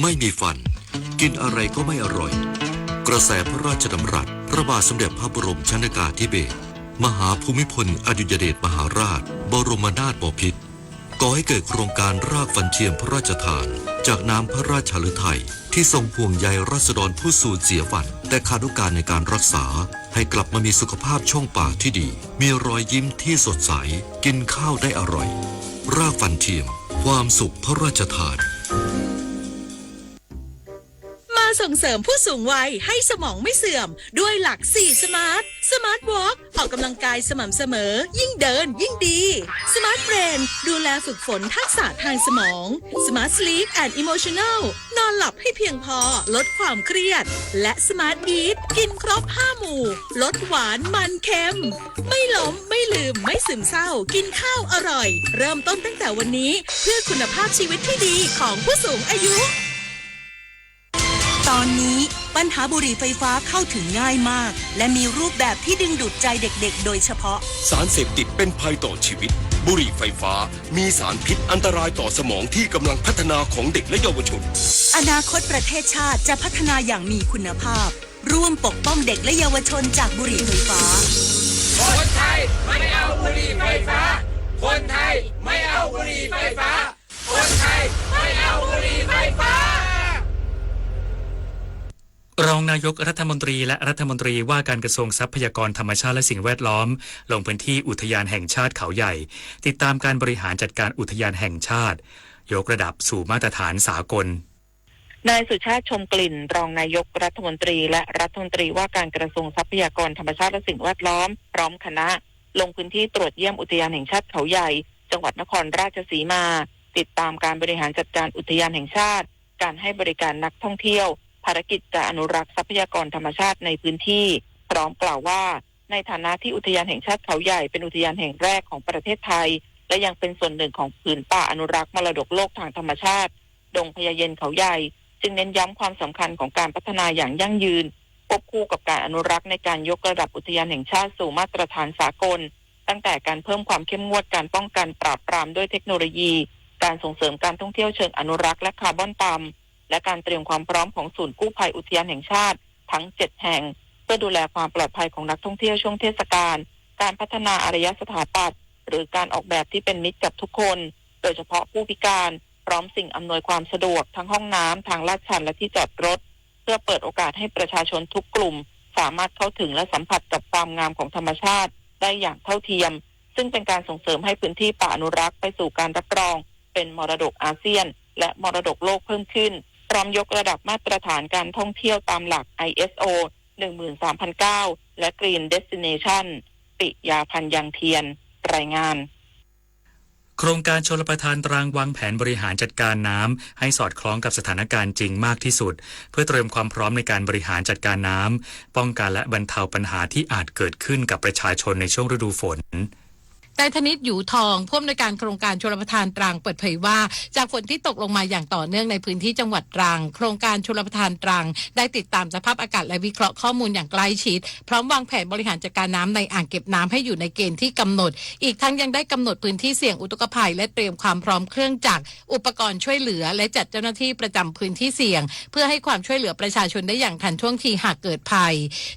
ไม่มีฟัน กินอะไรก็ไม่อร่อย กระแสพระราชดำรัส พระบาทสมเด็จพระบรมชนกาธิเบศร มหาภูมิพลอดุลยเดชมหาราช บรมนาถบพิตร ก่อให้เกิดโครงการรากฟันเทียมพระราชทาน จากน้ำพระราชาฤทัย ที่ทรงห่วงใยราษฎรผู้สูญเสียฟัน แต่ขาดโอกาสในการรักษา ให้กลับมามีสุขภาพช่องปากที่ดี มีรอยยิ้มที่สดใส กินข้าวได้อร่อย รากฟันเทียม ความสุขพระราชทาน มาส่งเสริมผู้สูงวัยให้สมองไม่เสื่อม ด้วยหลัก สี่ สมาร์ท สมาร์ทวอล์ก ออกกำลังกายสม่ำเสมอ ยิ่งเดินยิ่งดี สมาร์ทเบรน ดูแลฝึกฝนทักษะทางสมอง สมาร์ทสลีปแอนด์อิโมชันแนล นอนหลับให้เพียงพอ ลดความเครียด และสมาร์ทอีท กินครบ ห้า หมู่ ลดหวานมันเค็ม ไม่ล้ม ไม่ลืม ไม่ซึมเศร้า กินข้าวอร่อย เริ่มต้นตั้งแต่วันนี้ เพื่อคุณภาพชีวิตที่ดีของผู้สูงอายุ ตอนนี้ปัญหาบุหรี่ไฟฟ้าเข้าถึงง่ายมาก และมีรูปแบบที่ดึงดูดใจเด็กๆโดยเฉพาะ สารเสพติดเป็นภัยต่อชีวิต บุหรี่ไฟฟ้า มีสารพิษอันตรายต่อสมองที่กำลังพัฒนาของเด็กและเยาวชน อนาคตประเทศชาติจะพัฒนาอย่างมีคุณภาพ ร่วมปกป้องเด็กและเยาวชนจากบุหรี่ไฟฟ้า คนไทยไม่เอาบุหรี่ไฟฟ้า คนไทยไม่เอาบุหรี่ไฟฟ้า คนไทยไม่เอาบุหรี่ไฟฟ้า รองนายกรัฐมนตรีและรัฐมนตรีว่าการกระทรวงทรัพยากรธรรมชาติและสิ่งแวดล้อม ลงพื้นที่อุทยานแห่งชาติเขาใหญ่ ติดตามการบริหารจัดการอุทยานแห่งชาติ ยกระดับสู่มาตรฐานสากล นายสุชาติ ชมกลิ่น รองนายกรัฐมนตรีและรัฐมนตรีว่าการกระทรวงทรัพยากรธรรมชาติและสิ่งแวดล้อม พร้อมคณะ ลงพื้นที่ตรวจเยี่ยมอุทยานแห่งชาติเขาใหญ่ จังหวัดนครราชสีมา ติดตามการบริหารจัดการอุทยานแห่งชาติ การให้บริการนักท่องเที่ยว ภารกิจการอนุรักษ์ทรัพยากรธรรมชาติในพื้นที่ พร้อมกล่าวว่า ในฐานะที่อุทยานแห่งชาติเขาใหญ่เป็นอุทยานแห่งแรกของประเทศไทย และยังเป็นส่วนหนึ่งของผืนป่าอนุรักษ์มรดกโลกทางธรรมชาติ ดงพญาเย็นเขาใหญ่ จึงเน้นย้ำความสำคัญของการพัฒนาอย่างยั่งยืน ควบคู่กับการอนุรักษ์ในการยกระดับอุทยานแห่งชาติสู่มาตรฐานสากล ตั้งแต่การเพิ่มความเข้มงวดการป้องกันปราบปรามด้วยเทคโนโลยี การส่งเสริมการท่องเที่ยวเชิงอนุรักษ์และคาร์บอนต่ำ และการเตรียมความพร้อมของศูนย์กู้ภัยอุทยานแห่งชาติทั้งเจ็ดแห่ง เพื่อดูแลความปลอดภัยของนักท่องเที่ยวช่วงเทศกาล การพัฒนาอารยสถาปัตย์ หรือการออกแบบที่เป็นมิตรกับทุกคน โดยเฉพาะผู้พิการ พร้อมสิ่งอำนวยความสะดวกทั้งห้องน้ำ ทางลาดชัน และที่จอดรถ เพื่อเปิดโอกาสให้ประชาชนทุกกลุ่ม สามารถเข้าถึงและสัมผัสกับความงามของธรรมชาติได้อย่างเท่าเทียม ซึ่งเป็นการส่งเสริมให้พื้นที่ป่าอนุรักษ์ไปสู่การรับรองเป็นมรดกอาเซียน และมรดกโลกเพิ่มขึ้น พร้อมยกระดับมาตรฐานการท่องเที่ยวตามหลัก ไอเอสโอ หนึ่งหมื่นสามพันเก้า และ Green Destination ปิยา พันยังเทียน รายงาน โครงการชลประทานตรังวางแผนบริหารจัดการน้ำให้สอดคล้องกับสถานการณ์จริงมากที่สุด เพื่อเตรียมความพร้อมในการบริหารจัดการน้ำ ป้องกันและบรรเทาปัญหาที่อาจเกิดขึ้นกับประชาชนในช่วงฤดูฝน นายธนิต หยูทอง ผู้อำนวยการโครงการชลประทานตรังเปิดเผยว่า จากฝนที่ตกลงมาอย่างต่อเนื่องในพื้นที่จังหวัดตรัง โครงการชลประทานตรังได้ติดตามสภาพอากาศและวิเคราะห์ข้อมูลอย่างใกล้ชิด พร้อมวางแผนบริหารจัดการน้ำในอ่างเก็บน้ำให้อยู่ในเกณฑ์ที่กำหนด อีกทั้งยังได้กำหนดพื้นที่เสี่ยงอุทกภัย และเตรียมความพร้อมเครื่องจักร อุปกรณ์ช่วยเหลือ และจัดเจ้าหน้าที่ประจำพื้นที่เสี่ยง เพื่อให้ความช่วยเหลือประชาชนได้อย่างทันท่วงทีหากเกิดภัย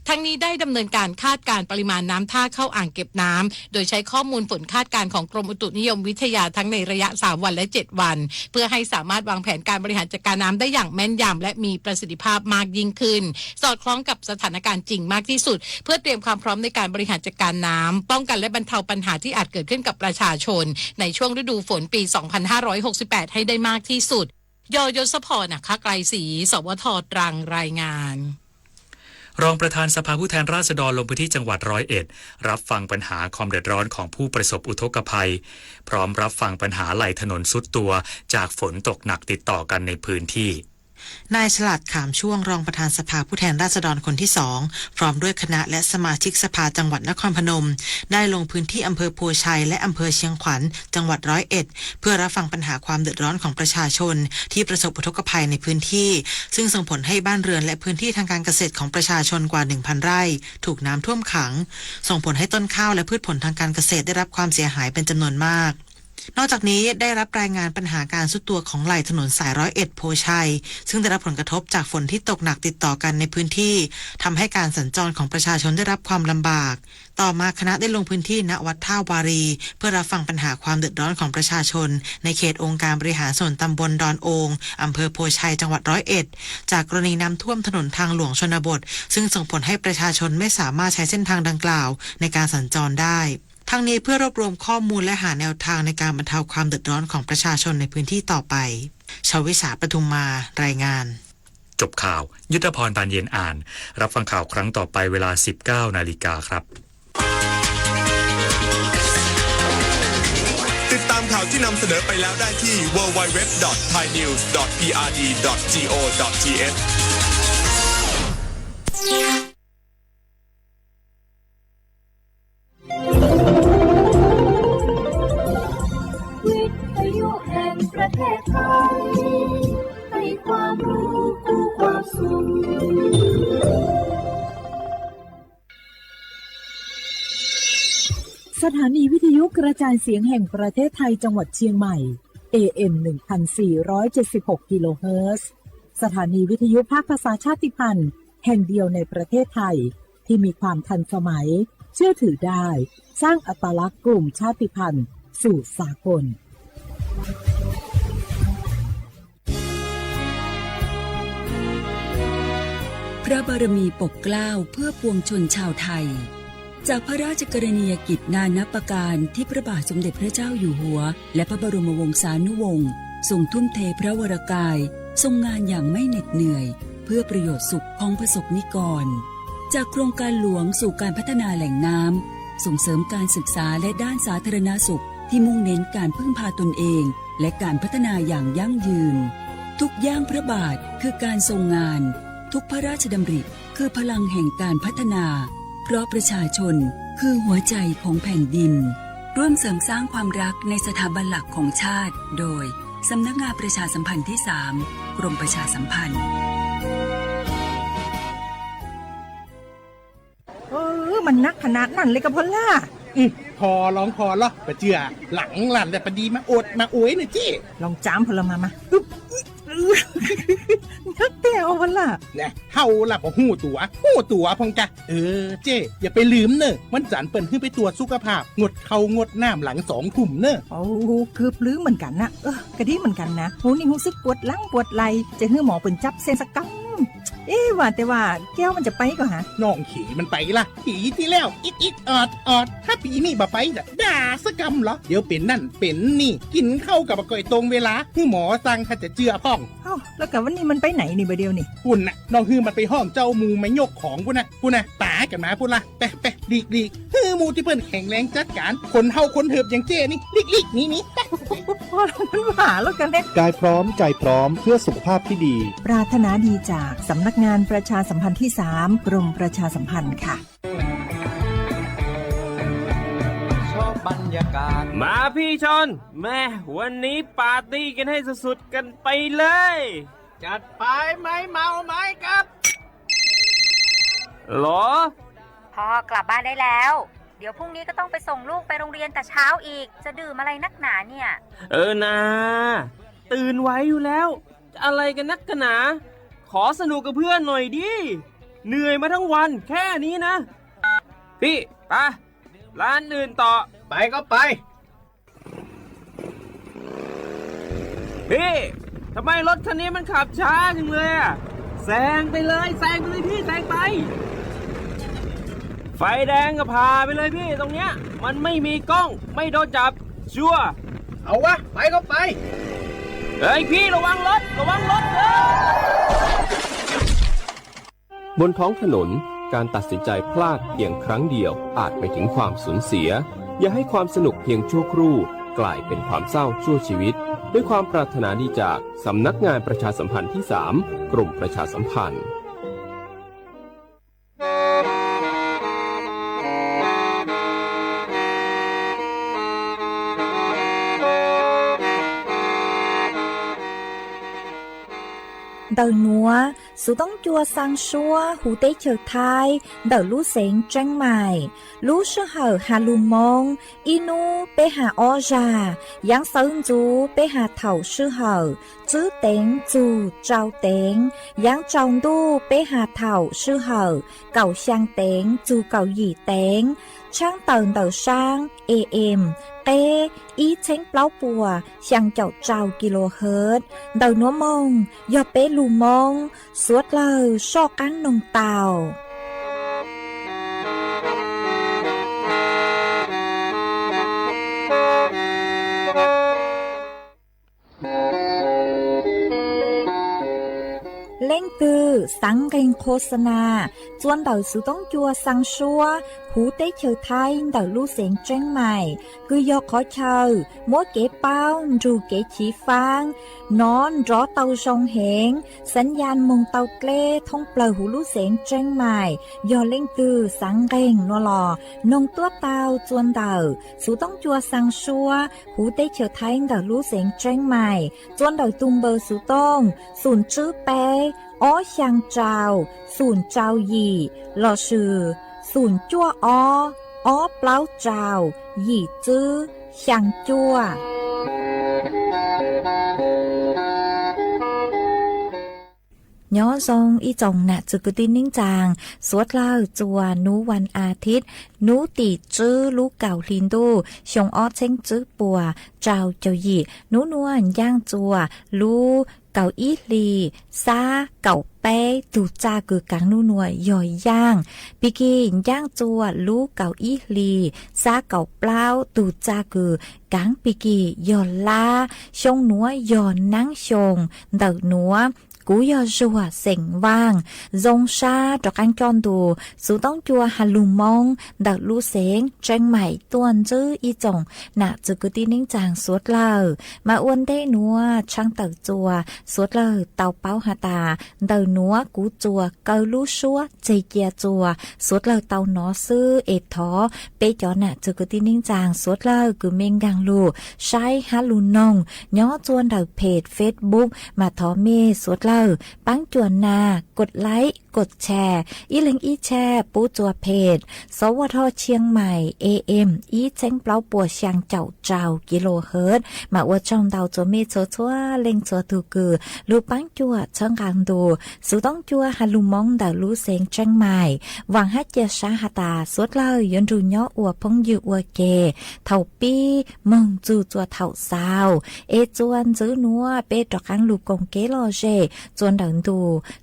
ทั้งนี้ได้ดำเนินการคาดการณ์ปริมาณน้ำท่าเข้าอ่างเก็บน้ำ โดยใช้ข้อมูลฝนคาดการณ์ของกรมอุตุนิยมวิทยาทั้งในระยะ สาม วันและ เจ็ด วัน เพื่อให้สามารถวางแผนการบริหารจัดการน้ำได้อย่างแม่นยำ และมีประสิทธิภาพมากยิ่งขึ้น สอดคล้องกับสถานการณ์จริงมากที่สุด เพื่อเตรียมความพร้อมในการบริหารจัดการน้ำ ป้องกันและบรรเทาปัญหาที่อาจเกิดขึ้นกับประชาชน ในช่วงฤดูฝนปี สองพันห้าร้อยหกสิบแปด ให้ได้มากที่สุด ยยศพร อัครไกรศรี สวท ตรัง รายงาน รองประธานสภาผู้แทนราษฎรลงพื้นที่จังหวัดร้อยเอ็ด รับฟังปัญหาความเดือดร้อนของผู้ประสบอุทกภัย พร้อมรับฟังปัญหาไหล่ถนนทรุดตัวจากฝนตกหนักติดต่อกันในพื้นที่ นายฉลาด ขามช่วง รองประธานสภาผู้แทนราษฎรคนที่สอง พร้อมด้วยคณะและสมาชิกสภาจังหวัดนครพนม ได้ลงพื้นที่อำเภอโพชัยและอำเภอเชียงขวัญ จังหวัดร้อยเอ็ด เพื่อรับฟังปัญหาความเดือดร้อนของประชาชนที่ประสบอุทกภัยในพื้นที่ ซึ่งส่งผลให้บ้านเรือนและพื้นที่ทางการเกษตรของประชาชนกว่า หนึ่งพัน ไร่ ถูกน้ำท่วมขัง ส่งผลให้ต้นข้าวและพืชผลทางการเกษตรได้รับความเสียหายเป็นจำนวนมาก นอกจากนี้ได้รับรายงานปัญหาการทรุดตัวของไหล่ถนนสายร้อยเอ็ดโพธิ์ชัย ซึ่งได้รับผลกระทบจากฝนที่ตกหนักติดต่อกันในพื้นที่ ทำให้การสัญจรของประชาชนได้รับความลำบาก ต่อมาคณะได้ลงพื้นที่ณวัดท่าวารี เพื่อรับฟังปัญหาความเดือดร้อนของประชาชน ในเขตองค์การบริหารส่วนตำบลดอนโอง อำเภอโพธิ์ชัย จังหวัดร้อยเอ็ด จากกรณีน้ำท่วมถนนทางหลวงชนบท ซึ่งส่งผลให้ประชาชนไม่สามารถใช้เส้นทางดังกล่าวในการสัญจรได้ ทั้งนี้เพื่อรวบรวมข้อมูลและหาแนวทางในการบรรเทาความเดือดร้อนของประชาชนในพื้นที่ต่อไป ชวิสา ปทุมมา รายงาน จบข่าว ยุทธพร บานเย็นอ่าน รับฟังข่าวครั้งต่อไปเวลา สิบเก้านาฬิกาครับ ติดตามข่าวที่นำเสนอไปแล้วได้ที่ ดับเบิลยู ดับเบิลยู ดับเบิลยู ดอท ไทยนิวส์ ดอท พีอาร์ดี ดอท จีโอ ดอท ทีเอช วิทยุแห่งประเทศไทย ให้ความรู้คู่ความสุข สถานีวิทยุกระจายเสียงแห่งประเทศไทยจังหวัดเชียงใหม่ เอเอ็ม หนึ่งพันสี่ร้อยเจ็ดสิบหก กิโลเฮิรตซ์ สถานีวิทยุภาคภาษาชาติพันธุ์แห่งเดียวในประเทศไทย ที่มีความทันสมัย เชื่อถือได้ สร้างอัตลักษณ์กลุ่มชาติพันธุ์สู่สากล พระบารมีปกเกล้าเพื่อปวงชนชาวไทย จากพระราชกรณียกิจนานับประการที่พระบาทสมเด็จพระเจ้าอยู่หัว และพระบรมวงศานุวงศ์ทรงทุ่มเทพระวรกาย ทรงงานอย่างไม่เหน็ดเหนื่อย เพื่อประโยชน์สุขของประสบนิกร จากโครงการหลวงสู่การพัฒนาแหล่งน้ำ ส่งเสริมการศึกษาและด้านสาธารณสุขที่มุ่งเน้นการพึ่งพาตนเอง และการพัฒนาอย่างยั่งยืน ทุกย่างพระบาทคือการทรงงาน ทุกพระราชดำริคือพลังแห่งการพัฒนา เพราะประชาชนคือหัวใจของแผ่นดิน ร่วมเสริมสร้างความรักในสถาบันหลักของชาติ โดย สำนักงานประชาสัมพันธ์ที่สาม กรมประชาสัมพันธ์ เออ มันหนักขนาดนั้นเลยกะพอลล่า อืม พอลองพอลอ บ่เจื้อ หลังลั่นแต่พอดีมาโอดมาโอยเน่อเจ้ ลองจามพอลล่ามา มา อึ๊บ อึ๊บ นักแท้วะล่ะ แน่ เฮาล่ะบ่ฮู้ตั๋ว ฮู้ตั๋วพองกะ เออ เจ้ อย่าไปลืมเน่อ วันจันทร์เปิ้นหื้อไปตรวจสุขภาพ งดข้าวงดน้ำหลังสองทุ่มเน่อ โอ้ เกือบลืมเหมือนกันนะ เออ กะดีเหมือนกันนะ ฮู้นี่ฮู้สึกปวดหลังปวดไหล่ จะหื้อหมอเปิ้นจับเส้นสักกำ เอ๊ะ ว่าแต่ว่าแก้วมันจะไปก่อฮะ น้องเขยมันไปละ ปีที่แล้ว อิดอิดออดออด ถ้าปีนี้บ่ไปจะด่าสักกำเหรอ เดี๋ยวเป็นนั่นเป็นนี่ กินข้าวกับบ่ก่อยตรงเวลา หื้อหมอสั่งถ้าจะเจื้อพ่อง เอ้า แล้วกะวันนี้มันไปไหนนี่บ่าเดียวนี่ ปุ้นน่ะ น้องหื้อมันไปห้องเจ้าหมู่มายกของปุ้นน่ะ ปุ้นน่ะ ต๋ากันมาปุ้นละ ไปไปหลีกหลีก หื้อหมู่ตี้เปิ้นแข็งแรงจัดการ คนเฒ่าคนเถิบอย่างเจ้นี่ หลีกหลีกหนีหนี ไป พอแล้ว มันหาแล้วกันเนี่ย กายพร้อมใจพร้อมเพื่อสุขภาพที่ดี ปรารถนาดีจากสำนักงานประชาสัมพันธ์ที่สาม กรมประชาสัมพันธ์ค่ะ มาพี่ชอน แม่ วันนี้ปาร์ตี้กันให้สุดๆกันไปเลย จัดไป ไม้เมาไม้ครับ หรอ พ่อกลับบ้านได้แล้ว เดี๋ยวพรุ่งนี้ก็ต้องไปส่งลูกไปโรงเรียนแต่เช้าอีก จะดื่มอะไรนักหนาเนี่ย เออนา ตื่นไหวอยู่แล้ว จะอะไรกันนักกันหนา ขอสนุกกับเพื่อนหน่อยดิ เหนื่อยมาทั้งวันแค่นี้นะ พี่ ไป ร้านอื่นต่อ ไปก็ไป พี่ ทำไมรถคันนี้มันขับช้าจังเลยอะ แซงไปเลย แซงไปเลยพี่ แซงไป ไฟแดงก็ผ่าไปเลยพี่ ตรงเนี้ย มันไม่มีกล้อง ไม่โดนจับ ชัวร์ เอาวะ ไปก็ไป เฮ้ยพี่ ระวังรถ ระวังรถเด้อ บนท้องถนน การตัดสินใจพลาดเพียงครั้งเดียวอาจไปถึงความสูญเสีย อย่าให้ความสนุกเพียงชั่วครู่กลายเป็นความเศร้าชั่วชีวิต ด้วยความปรารถนาดีจากสำนักงานประชาสัมพันธ์ที่สาม กรมประชาสัมพันธ์ Ntawm nuav, Xuv Toob Cua xaa suab huv teb chaws Thaib ntawm lub xeev Tseeb Maim. Lub sij hawm has lug Moob, ib nub peb has ob zag, yaav xawv ntxuv peb has thaum sij hawm tswb teev txug tsau teev, yaav tsau ntuj peb has thaum sij hawm kaum xyaa teev txug kaum yim teev, tshaab tawm ntawm saab A M qeb ib txheeb plaub puas xyaa caum rau kilohertz. Ntawm nuav moog yog peb lug Moob, suav dlawg soj qaab noog tau. Leej twg xaav nqeeg khos xa na txua ntawm Xuv Toob Cua xaa suab huv teb chaws Thaib ntawm lub xeev Tseeb Maim, kws yog qhov chaw muab kev paub nrug kev chiv faab nov nrov tau zoo heev, xaav yaj moog tau dleb thoob plawg huv lub xeev Tseeb Maim. Yog leej twg xaav nqeeg nuav los noog tuab tau txua ntawm Xuv Toob Cua xaa suab huv teb chaws Thaib ntawm lub xeev Tseeb Maim, txua ntawm tug npawb Xuv Toob xoom tswb peb ob xyaa rau xoom rau yim lossis xoom cuaj ob ob plaub rau yim tswb xyaa cuaj. Nyob zoo ib tsoom nam txwv kwv tij neej tsaa, suav dlawg txua nub vas a thib, nub tim tswb lub kaum hli ntuj xyoo ob txheeb tswb puas rau caum yim. Nub nuav ncaaj txua lub kaum ib hli xab kaum peb tug txaj kws kaav nub nuav yog yaaj. Pig kig ncaaj txua lub kaum ib hli xab kaum plaub tug txaj kws kaav pig kig yog lab. Xyoo nuav yog naab xyoo ntawm nuav, kuv yog Zuag xeem Vaaj. Zoo sab rov qaab coj ntu Xuv Toob Cua has lug Moob ntawm lub xeev Tseeb Maim tuaj ntsib ib tsoom nam txwv kwv tij neej tsaa suav dlawg. Mas ua ntej nuav tshaaj tawm txua suav dlawg tau paub has tas ntawm nuav kuv txua kaw lub suab tseg cia txua suav dlawg tau nov xwb es thov peb cov nam txwv kwv tij neej tsaa suav dlawg kws mej nkaag lug saib hab lug noog nyob txua ntawm peg Facebook mas thov mej suav dlawg paab cuam nas kod like kod share ib leeg ib share pub txua peg Sov Vaj Thoj Tshiab Mais A M ib txheeb plaub puas xyaa caum rau kilohertz. Mas ua tsaug ntau txua mej txhua txhua leej txhua tug kws lug paab cuam txhawb nqaa ntu Xuv Toob Cua has lug Moob ntawm lub xeev Tseeb Mais. Vaam hab cia sab has tas suav dlawg yuav nrug nyob ua phooj ywg ua ke thaum pib moog txug txua thaum xaus. Es txua ntxiv nuav peb rov qaab lug koom kev lom zem txua ntawm ntu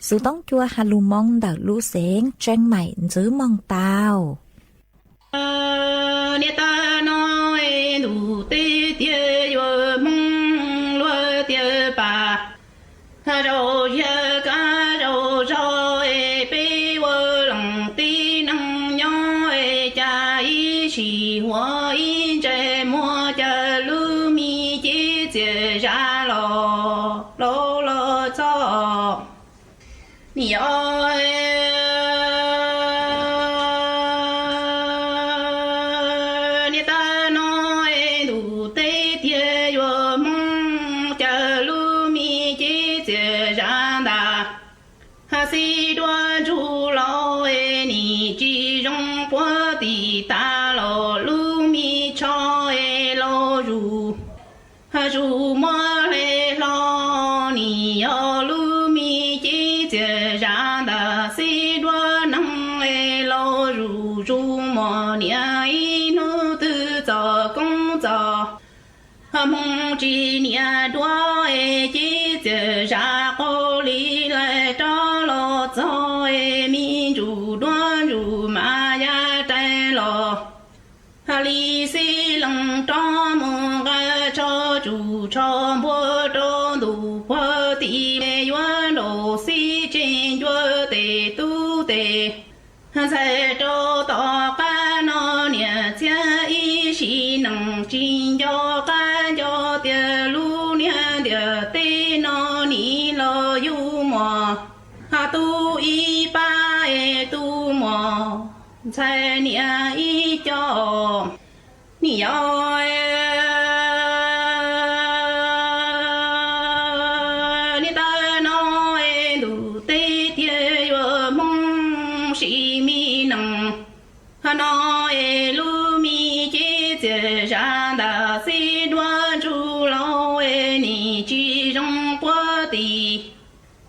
Xuv Toob Cua has lug Moob ntawm lub xeev Tseeb Mais ntxiv moog tau. Niaj tais no ntuj teb tiaj yuav Hmoob luag tiaj pam, zaum yag kab zaum zog peb ua loos tib neeg nyob, cas ib sim huam ib ntsais muag cas lub me cev txias zam los laus los txog. Nim yog niaj tais no ntuj teb tiaj yuav Hmoob cas lub me cev txias zam ntag. Xib duab ntsuj laus nim tsis zoo puag tim tas los lub me tsho laus zus, zus muab hle hlo. Nim yog lub me cev txias zam ntag, xib duab neeg laus zus zus mos niam ib hnub twg txog koob txog. Hmoov tsis niam duab cev txias zam qaug li lais rov los txog, me ntsuj duab ntsuj mas ya rais los. Li xib leej rov mus nqa tsho tsuj tsho npua rau ntuj puag tim, yuav nraum xib tsev ncua tes tub tes ntxhais rau tom qab no niam txiv ib sim neej tsis nco qab nco tias lub niag ntiaj teb no nim los yug muam, tub ib pab es tub muam ntxhais niam ib co. Nim yog niaj tais no tis.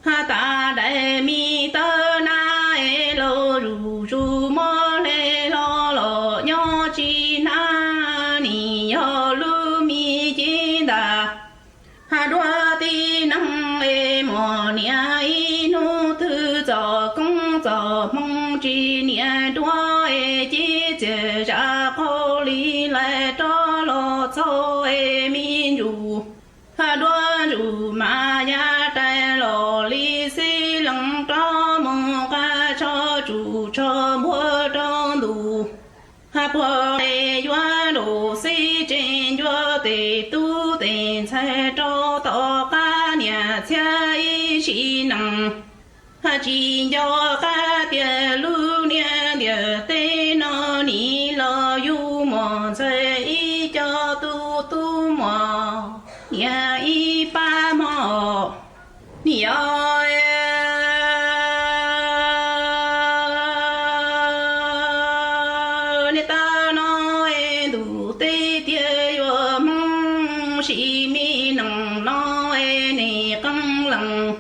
Has tas daim me tawb nab es los zuj zus muab hle hlo los nyob tsis hnab, nim yog lub me cev ntag. Has duab tib neeg es muaj niam ib hnub twg txog koob txog hmoo tsis niam duab es cev txias zam qhov li lais rov los txog es me ntsuj. Has duab ntsuj mas yav rais los li xib lees rov mus nqa tsho tsuj tsho npuag rau ntuj. Has puag es yuav nraum xib tsees ncua tes tub tes ntxhais rau tom qab niam txhiab ib sim neej. Has tsis nco qab tias lub niag ntiaj teb no nim los yug muaj ntxhais ib co, tu tub muaj niam ib pab hmo. Nim yog niam tab no es ntuj teb tiag yuav hmoo, sim me neej no es nim qee leej.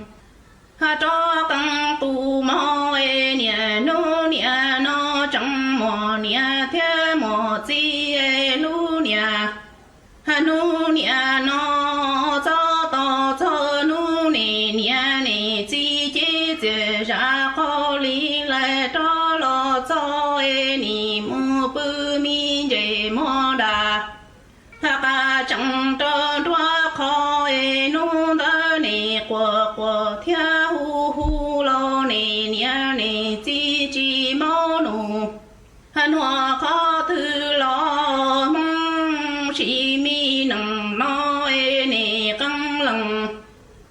Has rov qee tus mog es niam hnub niam no tseem muaj niam thiab muaj txiv es lub niam. Has hnub niam no txog tos txog hnub nim niam nim txiv cev txias zam qhov li lais rov los txog es nim mus pw me ntses muag dam. Has qab tseem rau nruab qhov es hnub ntawd nim quas quas thiab hu hu los nim niam nim txiv tsis mob nus. Has nuav qhov twg los hmoo, sim me neej no es nim qee leej.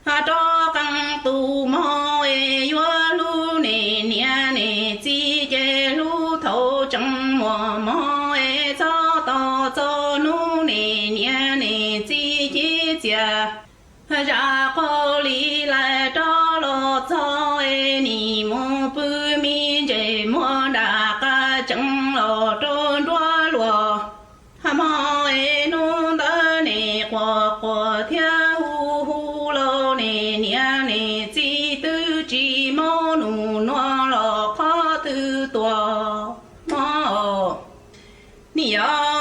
Has rov qee tus mog es yuav hlub nim niam nim txiv ces hlub thaum tseem muaj mog es txog tos txog hnub nim niam nim txiv cev txias zam qhov li lais rov los txog es nim mus pw me ntses muag dam qab tseem los rau nruab luas. Has mog es hnub ntawd nim quas quas thiab hu hu los nim niam nim txiv twb tsis mob nus, nuav los qhov twg tuaj mog. Nim yog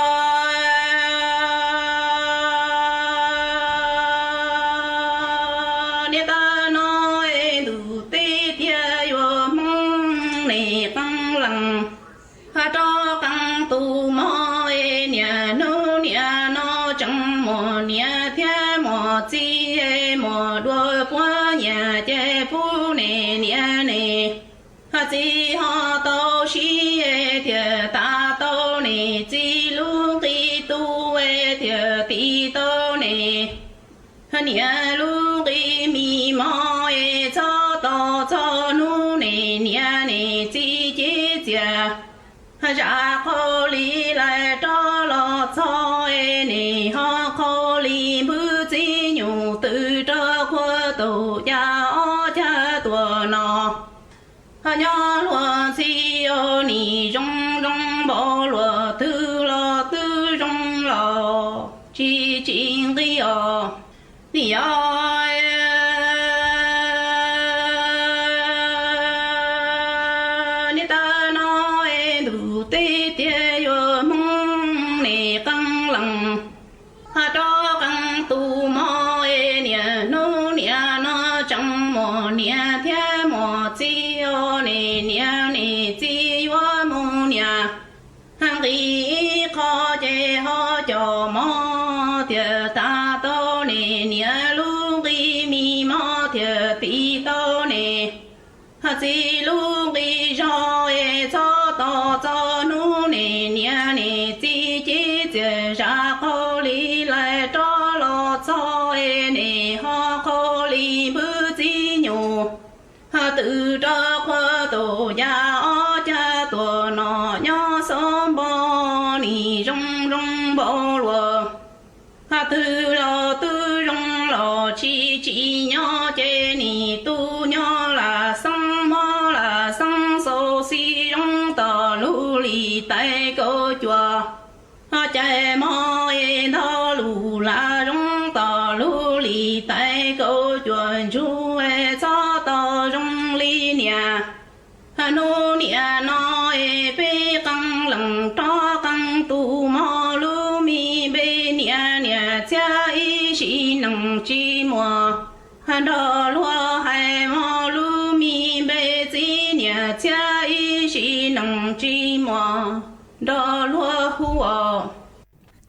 niam tab no es ntuj teb tiag yuav hmoo, nim qee leej. Has rov qee tus mog es niam hnub niam no tseem muaj niam thiab muaj txiv es muaj dua puab nyiam ces pub nim niam nim. Has txiv ho tau sib es thiaj tas tau nim txiv lub nqi tub es thiaj tiv tau nim. Has niam lub nqi mis mog es txog tos txog hnub nim niam nim txiv cev txias zam qhov li lais rov los txog es nim ho qhov li npwb txiv nyuj twb rov qhuav tau cas ob cag tuaj no. Has nyob luag ntxhi os, nim zoo zoo npaum luag twg los twb zoo los tsis tsis nqi os. Nim yog niam tab no es ntuj teb tiag yuav hmoo, nim qee leej. Has rov qee tus mog es niam hnub niam no tseem muaj niam thiab muaj txiv os, nim niam nim txiv yuav mus niam. Has nqis ib qho ces ho cov mog thiaj tas tau nim niam lub nqi mis mog thiaj tiv tau nim. Has txiv lub nqi zog es txog tos txog hnub nim niam nim txiv cev txias zam qhov li lais rov los txog es nim ho qhov li npwb txiv nyuj. Has twb rov qhuav tau cas ob cag tuaj no, nyob xob npo nim zoo zoo npaum luag. Has twg los twb zoo los tsis tsim nyog ces nim tu nyob lam xeeb mob lam xeeb xauv xij zoo tom lub lim tais kaum cuaj. Ho cais mog es ntog lus lam zoo tom lub lim tais kaum Cuam ntsuj es txhob tau zoo li niam. Hnub niam no es peb qee leej rov qee tus mog lub me npe niam, niam txhiab ib sim neej tsis muaj. Nrog luag hais mog lub me npe txiv, niam txhiab ib sim neej tsis muaj. Nrog luag hu os.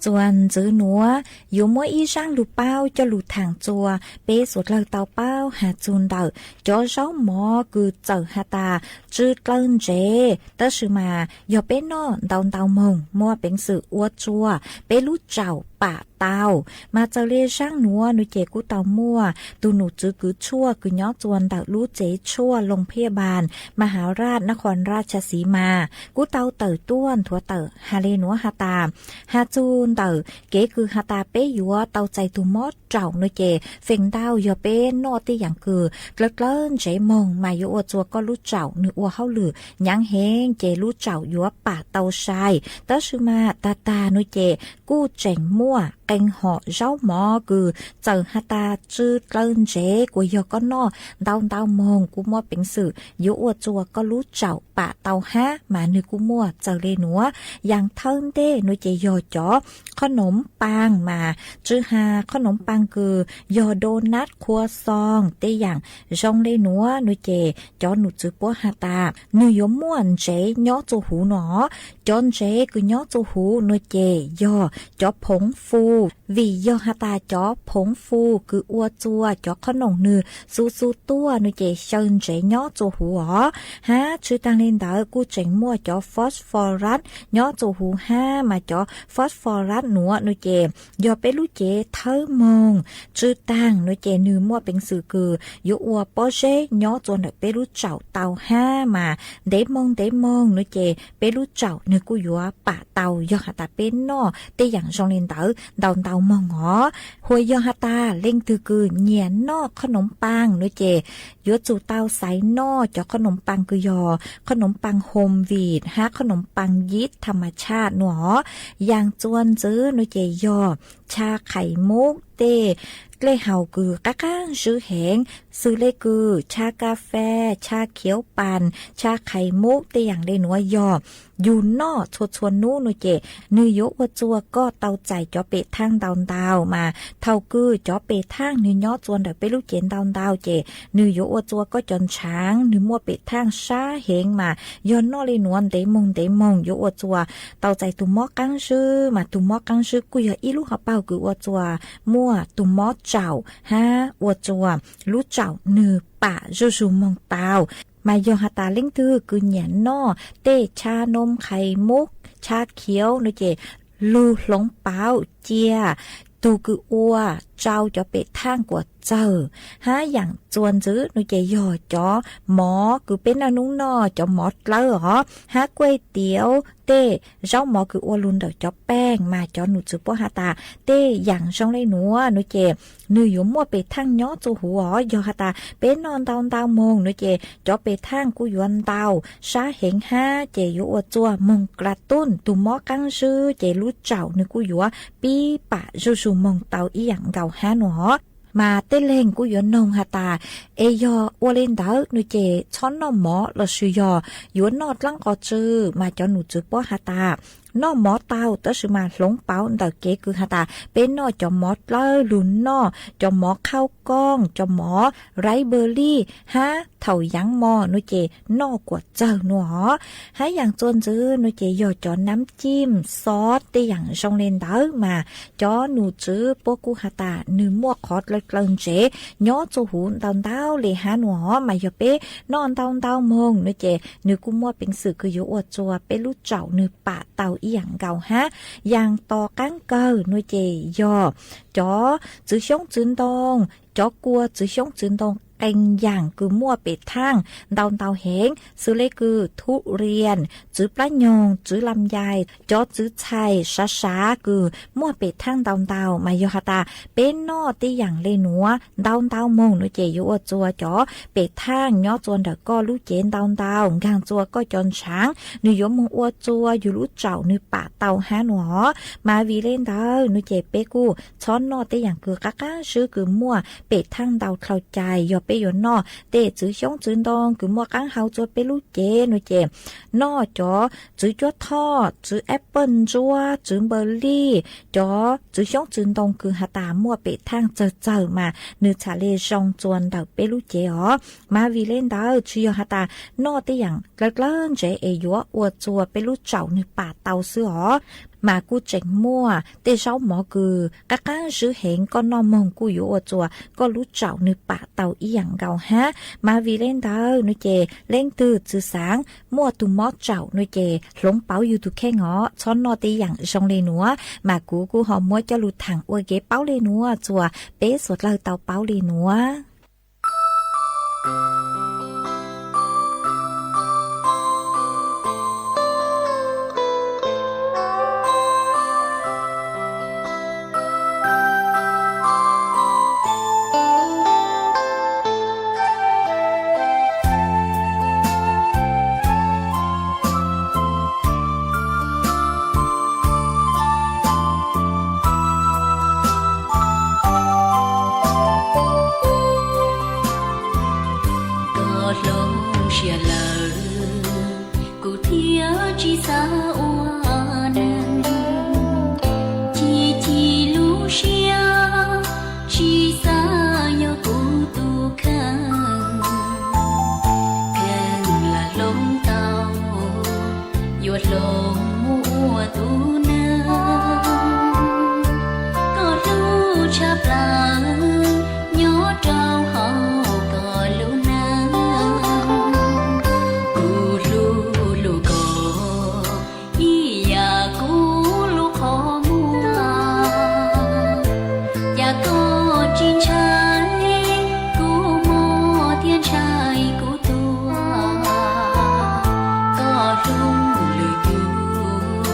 Txuas ntxiv nuav yuav muab ib zaab lug paub coj lug thaam txug peb suav dlawg tau paub has txug ntawm cov zaub mov kws txawm has tas tsw dlawg ntsev, tab sis mas yog peb noj ntau ntau moog muaj peev xwm ua txug peb lub tsaum pam tau. Mas txawm le zaab nuav nuav ces kuj tau muaj tug num tswv kws tshuaj kws nyob txug ntawm lub tsev tshuaj Loos Phiaj Npas, Mas Has Raj, Nas Khos Raj Tshas Xis Mas kuj tau tawm tuaj nthuav tawm has le nuav has tas, has txug ntawm kev kws has tas peb yuav tau txais tug mob raum nuav ces feem ntau yog peb noj tej yaam kws dlawg dlawg ntsev moog mas yuav ua txug koj lub tsaum nwg ua hauj lwm nyaav heev ces lub tsaum yuav pam tau sai. Tab sis mas tag tag nuav ces kuj tseem muaj qee hom zaub mov kws txawm has tas tsw dlawg ntsev, kuas yog koj noj ntau ntau moog kuj muaj peev xwm yuav ua txug koj lub tsaum pam tau hab, mas nwg kuj muaj txawm le nuav. Yaam thawj ntej nuav ces yog cov qhob noov paa mas, tsw has qhob noov paa kws yog donut, khuas xoos tej yaam zoo le nuav nuav ces cov num tswv puab has tas nwg yuav muaj ntsev nyob txug huv nuav. Cov ntsev kws nyob txug huv nuav ces yog cov phoov fu, vim yog has tas cov phoov fu kws ua txug cov qhob noom nwg xu xu tuaj nuav ces xyaw ntsev nyob txug huv os. Hab tsw taag le ntawd kuj tseem muaj cov phosphorus nyob txug huv hab, mas cov phosphorus nuav nuav ces yog peb lub cev thawb moog tsw taag nuav ces nwg muaj peev xwm kws yuav ua pob zeb nyob txug ntawm peb lub tsaum tau hab, mas ntev moog ntev moog nuav ces peb lub tsaum nwg kuj yuav pam tau yog has tas peb noj tej yaam zoo le ntawd ntau ntau moog os. Huas yog has tas leej twg kws nyiam noj qhob noov paa nuav ces yuav tsum tau xaiv noj cov qhob noov paa kws yog qhob noov paa hom vim hab qhob noov paa yib tham mas tshaj nuav os. Yaam txuas ntxiv nuav ces yog tsha qhais mub tej dlej haus kws qaab qaab zwb heev, xws le kws tsha kas fes, tsha khiav pas, tsha qhais mub tej yaam le nuav yog yug noj txhua txhua nub nuav ces nwg yuav ua txug koj tau txais cov pem thaaj ntau ntau, mas thaus kws cov pem thaaj nwg nyob txug ntawm peb lub cev ntau ntau ces nwg yuav ua txug koj cov ntshaav nwg muaj pem thaaj sab heev, mas yog noj le nuav ntev moog ntev moog yuav ua txug tau txais tug mob qaab zwb, mas tug mob qaab zwb kuj yog ib lub hauv paug kws ua txug muaj tug mob tsaum hab ua txug lub tsaum nwg pam zuj zug moog tau. Mas yog has tas leej twg kws nyiam noj tej tsha noom qhais mub, tsha khiav nuav ces lug hloov pauv cia tug kws ua tsau cov pem thaaj kuas txawg. Hab yaam txuas ntxiv nuav ces yog cov mov kws peb naj nub noj cov mov dlawb os, hab kuaj tiav tej zaub mov kws ua lug ntawm cov paaj, mas cov num tswv puab has tas tej yaam zoo le nuav nuav ces nwg yuav muaj pem thaaj nyob txug huv os. Yog has tas peb noj ntau ntau moog nuav ces cov pem thaaj kuj yuav ntau sab heev hab ces yuav ua txug moog kla tuj tug mob qaab zwb ces lub tsaum nwg kuj yuav pib pam zuj zug moog tau ib yaam nkaus hab nuav os. Mas tej leeg kuj yuav noog has tas, es yog ua le ntawd nuav ces txhob noj mov lossis yog yuav noj dlaab qos tsw? Mas cov num tswv puab has tas noj mov tau tab sis mas hloov pauv ntawm kev kws has tas peb noj cov mov dlawb lug noj cov mov qhauj kooj, cov mov raib npawg lij hab thaum yaav mov nuav ces noj kuas txawg nuav os. Hab yaam txuas ntxiv nuav ces yog cov nab cim xov tej yaam zoo le ntawd mas cov num tswv puab kuj has tas nwg muaj qhov dlawg dlawg ntsev nyob txug huv ntau ntau le hab nuav os. Mas yog peb noj ntau ntau moog nuav ces nwg kuj muaj peev xwm kws yuav ua txug peb lub tsaum nwg pam tau ib yaam nkaus hab. Yaam tos qaab kawg nuav ces yog cov txwv xyoob txwv ntoo, cov kua txwv xyoob txwv ntoo qee yaam kws muaj pem thaaj ntau ntau heev, xws le kws thuv riam, txwv plab nyoog, txwv lam yais, cov txwv txhais sav sav kws muaj pem thaaj ntau ntau. Mas yog has tas peb noj tej yaam le nuav ntau ntau moog no ces yuav ua txug cov pem thaaj nyob txug ntawm koj lub cev ntau ntau, nkaag txug koj cov ntshaav, nwg yuav moog ua txug yug lub tsaum nwg pam tau hab nuav. Mas vim le ntawd no ces peb kuj txhob noj tej yaam kws qaab qaab zwb kws muaj pem thaaj ntau dlhau cai. Yog peb yuav noj tej txwv xyoob txwv ntoo kws muaj qaab hau txug peb lub cev no ces noj cov txwv cuab thoj, txwv apple ntsuab, txwv npaws lij, cov txwv xyoob txwv ntoo kws has tas muaj pem thaaj txawg txawg mas nwg txhad le zoo txug ntawm peb lub cev os. Mas vim le ntawd tsi yog has tas noj tej yaam dlawb dlawb ntsev es yuav ua txug peb lub tsaum nwg pam tau xwb os. Mas kuj tseem muaj tej zaub mov kws qaab qaab zwb heev, koj noj moog kuj yuav ua txug koj lub tsaum nwg pam tau ib yaam nkaus hab. Mas vim le ntawd no ces leej twg txwv xaav muaj tug mob tsaum no ces hloov pauv yug tug kheej os, txhob noj tej yaam zoo le nuav. Mas kuv kuj ho muab coj lug thaam ua kev paub le nuav txug peb suav dlawg tau paub le nuav. Koj hloov siab lawm, kuv thiaj tsis xav ua neeg. Chim chim lub siab, tsis xav yog kuv tus kheej. Kheej lam hloov tau, yuav hloov mus ua tus neeg. Koj hlub tshaj plaws, nyob rau hauv koj lub neej. Kuv hlub hlub koj ib yam kuv hlub qhov muag. Cas koj tsis ntshai kuv mob thiab ntshai kuv tuag? Koj hlub lwm tus,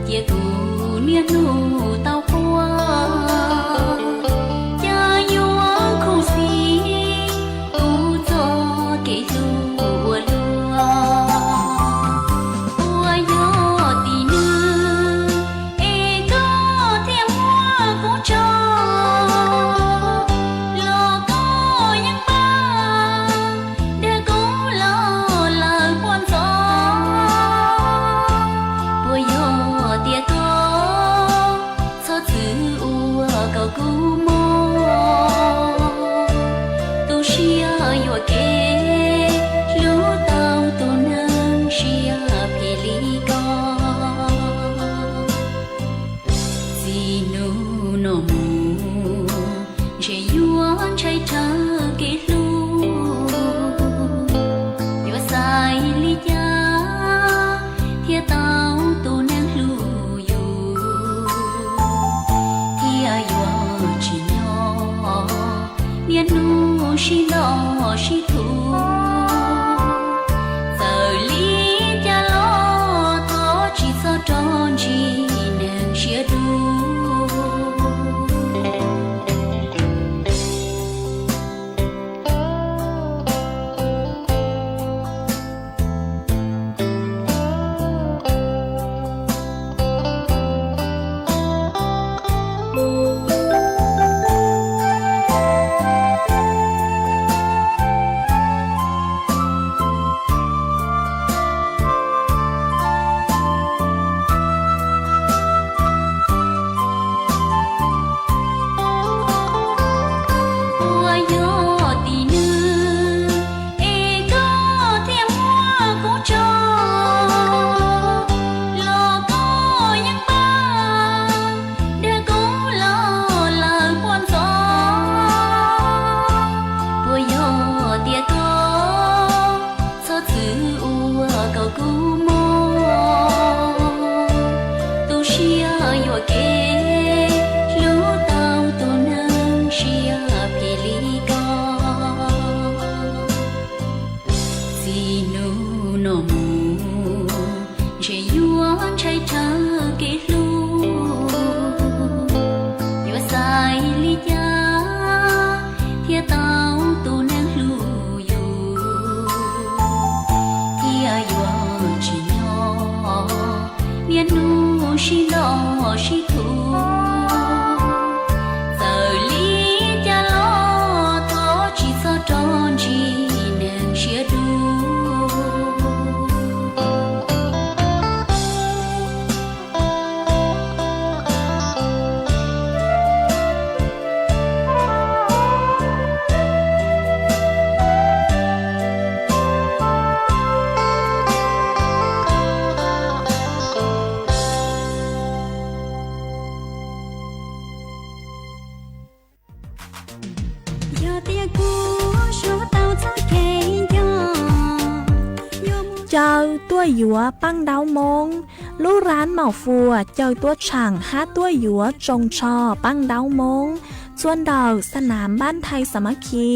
cia kuv niaj hnub tau quaj. Cas yuav khuv xim kuv txoj kev hlub ua luaj. Puas yog tim nws es koj thiaj muab kuv tso, los koj yeej paub dag kuv los lawm puag ntxov? Puas yog tias koj txhob txwv ua kom kuv mob? Tu siab yuam kev hlub tau tus neeg siab phem li koj. Txij hnub no mus ntshe yuav ntshai rhawv kev hlub. Yuav xaiv li cas thiaj tau tus neeg hlub yus? Thiaj yuav tsis nyob niaj hnub sib ntaus sib thuam. Txawm li cas los thov tsis txhob rov ntsib neeg siab dub. sib ntaus sib thuam, txawm li cas los thov tsis txhob rov ntsib neeg siab dub. Yog tias kuv suav tau txoj kev nco, caw tuaj yuav paj ntaub Hmoob. Lub rab Maum Fuas caw tuaj tshaam hab tuaj yuav tsoos tsho paj ntaub Hmoob txhua ntawm xab nam npab Nthai Xas Mab Khi,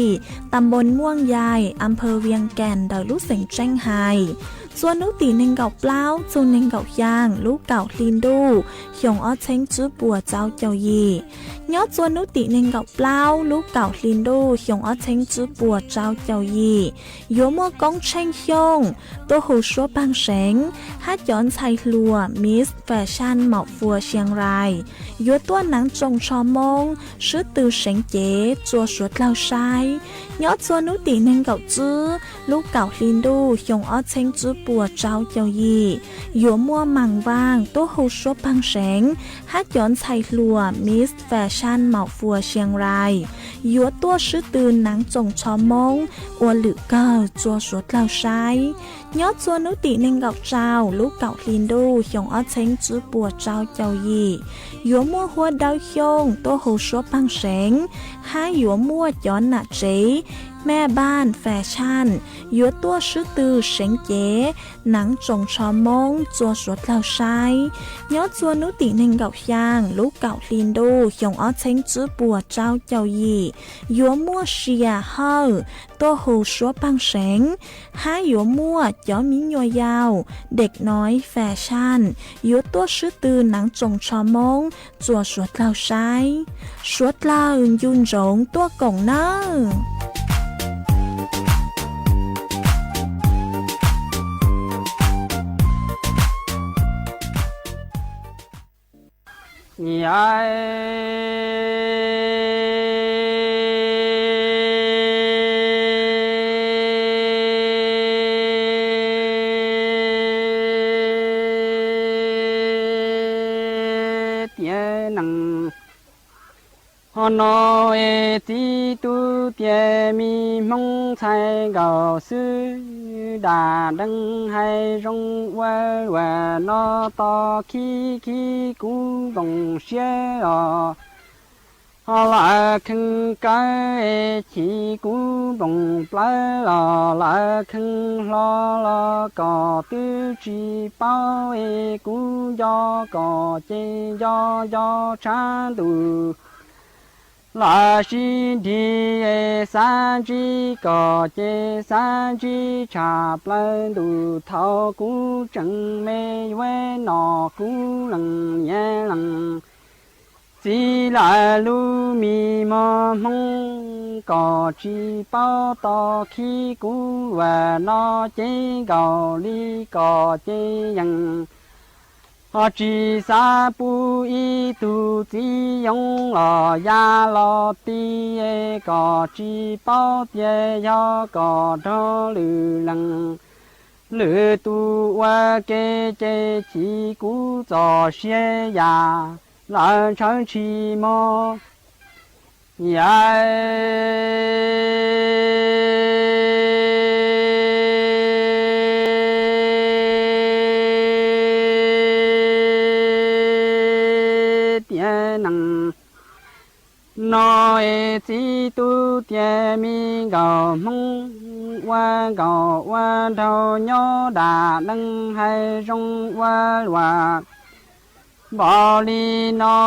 ta npoo Muaj Yais, a pha Vias Kas ntawm lub xeev Tseej Hais. Txhua hnub tim neeg nkaum plaub txug neeg nkaum xyaa lub kaum hli ntuj xyoo ob txheeb tswb puas tsau caum yim. Nyob txhua hnub tim neeg nkaum plaub lub kaum hli ntuj xyoo ob txheeb tswb puas tsau caum yim, yuav muaj Koob Tsheej Xyooj tuaj hu suab paag seev hab cov ntxhais hluas Miss Fashion Maum Fuas Sias Rais yuav tuaj naav tsoos tsho Moob swb tw seev cev txua suav dlawg saib. Nyob txhua hnub tim neeg nkaum tswb lub kaum hli ntuj xyoo ob txheeb tswb puas tsau caum yim, yuav muaj Maam Vaaj tuaj hu suab paag seev hab cov ntxhais hluas Miss Fashion Maum Fuas Sias Rais yuav tuaj swb tw naav tsoos tsho Moob ua lwm kawg txua suav dlawg saib. Nyob txhua hnub tim neeg nkaum tsau lub kaum hli ntuj xyoo ob txheeb tswb puas tsau caum yim, yuav muaj Huab Dawb Xyooj tuaj hu suab paag seev hab yuav muaj cov nam tsev Mej Npaaj Fashion yuav tuaj swb tw seev cev naav tsoos tsho Moob txua suav dlawg saib. Nyob txhua hnub tim neeg nkaum xyaa lub kaum hli ntuj xyoo ob txheeb tswb puas tsau caum yim, yuav muaj Sias Hawj tuaj hu suab paag seev hab yuav muaj cov miv nyuas yaus Dej Noiv Fashion yuav tuaj swb tw naav tsoos tsho Moob txua suav dlawg saib. Suav dlawg ncu ntsoov tuaj koom nawb. Tiav nees, ho no es txiv tub tias me Hmoob ntxhais nkaus xwb, dam dees hais zoo ua luam no tos khib khib kuv nploos siab os. Ho lawv kheev kawg es chim kuv nploos plawv los lawv kheev hlo los kom twb tsis paub es kuv nco kom ces nco nco tshav ntuj. Lawv sib nrig es xav ntsib kom ces xav ntsib tshaj plaws ntuj thaum kuv tseem me yuav no kuv lees niam lees txiv lawv lub me mos Hmoob kom tsis paub tos khib kuv luam no ces nkaus li kom ces yees. Ho tsis xav pub ib tug txiv yoo los ya los ti es kom tsis paub tias yog kom raug lwm lees. Lwm tus ua ke ces chim kuv txoj sia yam lawv ntshaw ntshis mog. Yam tiav nees, no es txiv tub tias me nkaus Hmoob ua nkaus ua nraug nyob dam nees hais zoo ua luam. Npaum li no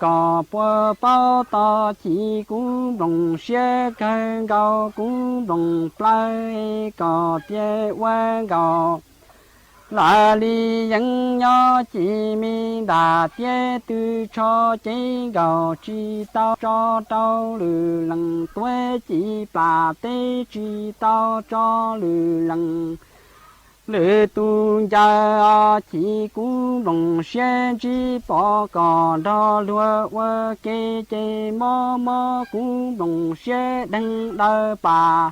kom puas paub tos chim kuv nploos siab kawg nkaus kuv nploos plawv kom tias ua nkaus. Lawv li yees nyob ci me ntam tiab tw tsho ces nkaus tsis tau tso rau lwm lees tuav ci plam teb tsis tau tso lwm lees. Lwm tus ncaws os chiv kuv nplooj siab ntsib pom kom nrog luag ua ke ces mob mob kuv nplooj siab deeg daws pam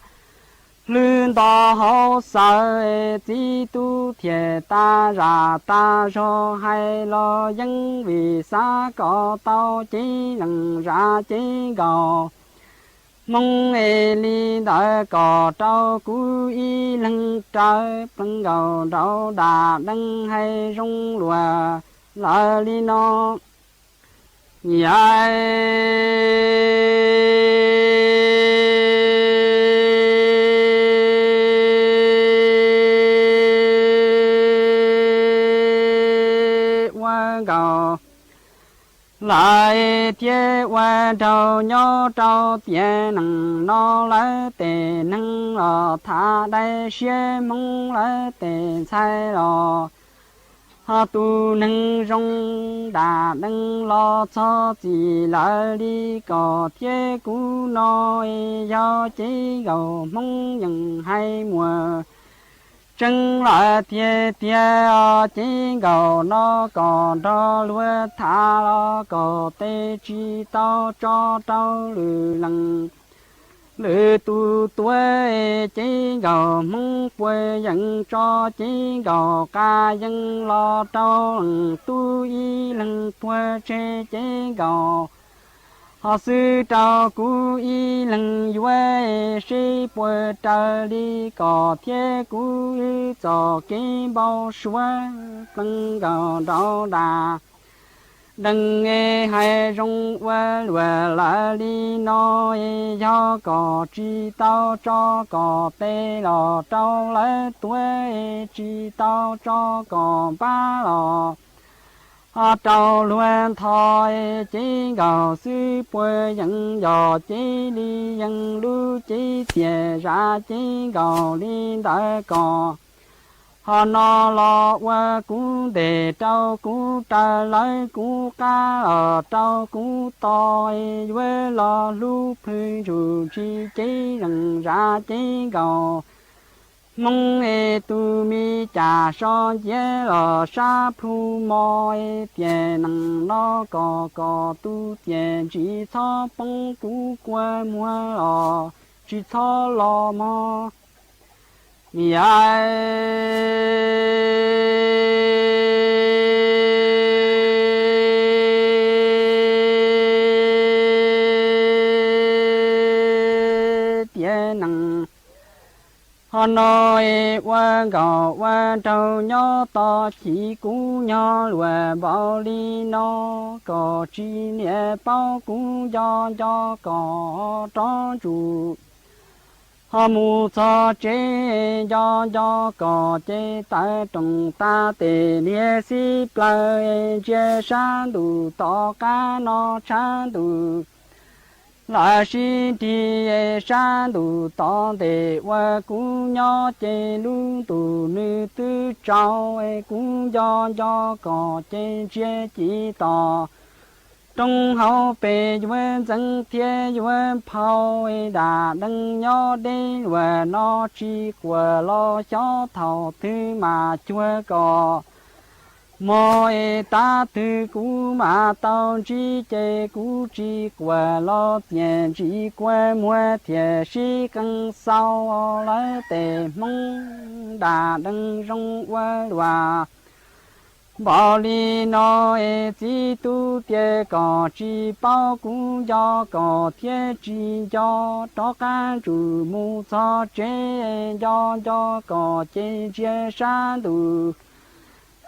hlwb nto hauv xaws txiv tub thiaj tas zam tas zog hais los yeej vim xav kom tau cev leej zam cev nkaus hmoob es li ntawd kom rau kuv ib leeg rawv pleev nkaus nraud dam dees hais zoo luag lawm li no. Yam ua nkaus lawm thiab ua nraug nyob rau tiam neej no lawv tej neeg los tham dai siab hmoob lawv tej ntxhais los ho tus neeg zoo dam dees los txog txim lawm li kom thiab kuv no yog cev nkaus hmoob yeej hais muaj tseeb lawm tiag tiag os. Cev nkaus no kom nrog luag tham los kom tej tsis tau tso rau lwm leej lwm tus tuav. Cev nkaus hmoob puas yeej tso cev nkaus qas yeej los rau leej tub ib leeg puag tseg cev nkaus ho xwb rau kuv ib leeg yuav seb puas raws li kom thiab kuv txoj kev npau suav pleev nkaus nraud dam dees hais zoo ua luag lawm li no. Yog kom tsis tau tso kom tej los rau lawv tuav, tsis tau tso kom npab los ho rau luag ntho. Cev nkaus xwb puas yeej yog cev li yeej lub cev txias zam cev nkaus li ntawd kom ho no los ua kuv ntes rau kuv raws lawv kuv qab los rau kuv to yuav los hlub plhws ntsuj ntsis cev leej zam cev nkaus hmoob es tus me cas so nciav los sab plhu mo es tiam neej no kom kom tus txiaj ntsim txhob poob kuv kua muag los tsis txhob los mog. Yam tiam neej ho no es ua nkaus ua nraug nyob tos chiv kuv nyog luag npaum li no kom tsis niam paub kuv nco nco kom rov ntsuj ho mus txog tsev nco nco kom ces tawv rooj tas tes niag xib plaws ntsia sab ntuj tom qab no tshav ntuj lawm sib nrig sab ntuj tom ntej ua kuv nyob ces lub ntuj nws twb tsaus kuv nco nco kom ces ntsia ci tos roob hauv pes yuav ntxeev thiab yuav nphau dam dees nyob deb luag no tsis quaj los xyov thaum twg mam cuag kom mog es tab twg kuv mam tau ntsib ces kuv tsis quaj los txiaj ntsim kua muag thiaj sib qee xaus lawv tej hmoob dam dees zoo ua luag npaum li no es txiv tub tias kom tsis paub kuv nco kom thiab tsis nco rov qab ntsum mus txog tsev nco nco kom ces ntsia sab ntuj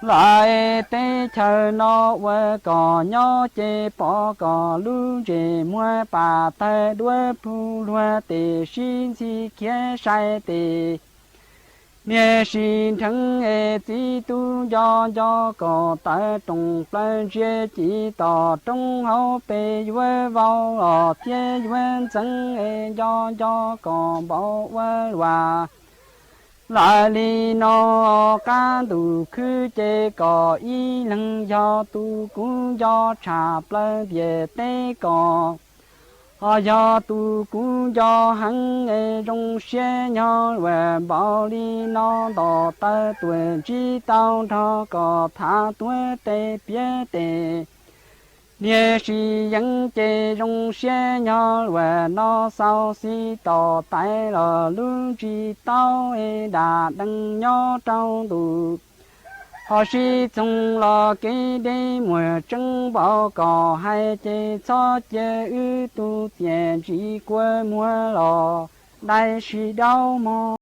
lawm teb chaws no ua kom nyob ces pom kom lub ntsej muag pam tawg duab plhu luag tes sib ntxhi khiav sai tes niag sib nrheev es txiv tub nco nco kom tawv rooj plaws ntsia ci tos roob hauv pes yuav vau los thiab yuav ntxeev es nco nco kom npau ua luag lawm li no qab ntuj khwb ces kom ib leeg yog tus kuv nco tshaj plaws ntiaj teb kom Ho yog tus kuv nco heev es zoo siab nyob uas npaum li no, nto tawv tuam ntsib tau nrog kom thav tuab tes piav tes. Niag sis yeev ces zoo siab nyob uas no xau xib tos tais los lub ntsig tau es dam dees nyob rau ntuj. Ho sib txoog los kev deb muag tseeb npaum kom hais ces txhob cia wb tus txiaj ntsim kua muag los dai sib daub mog.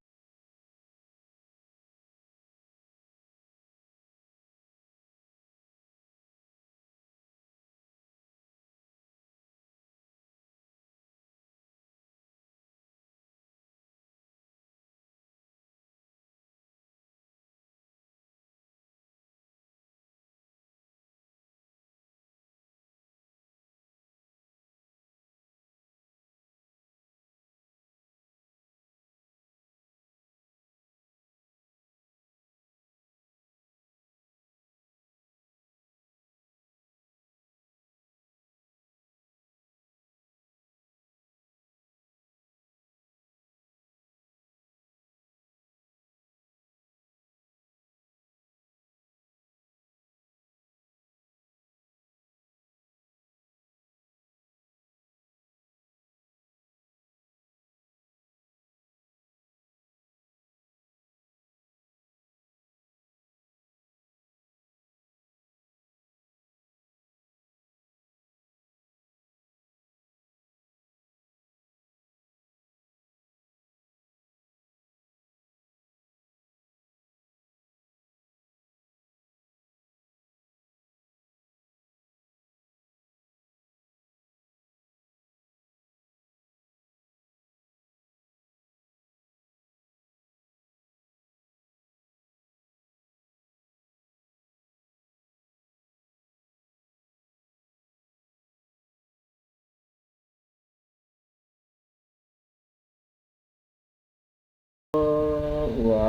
Ua,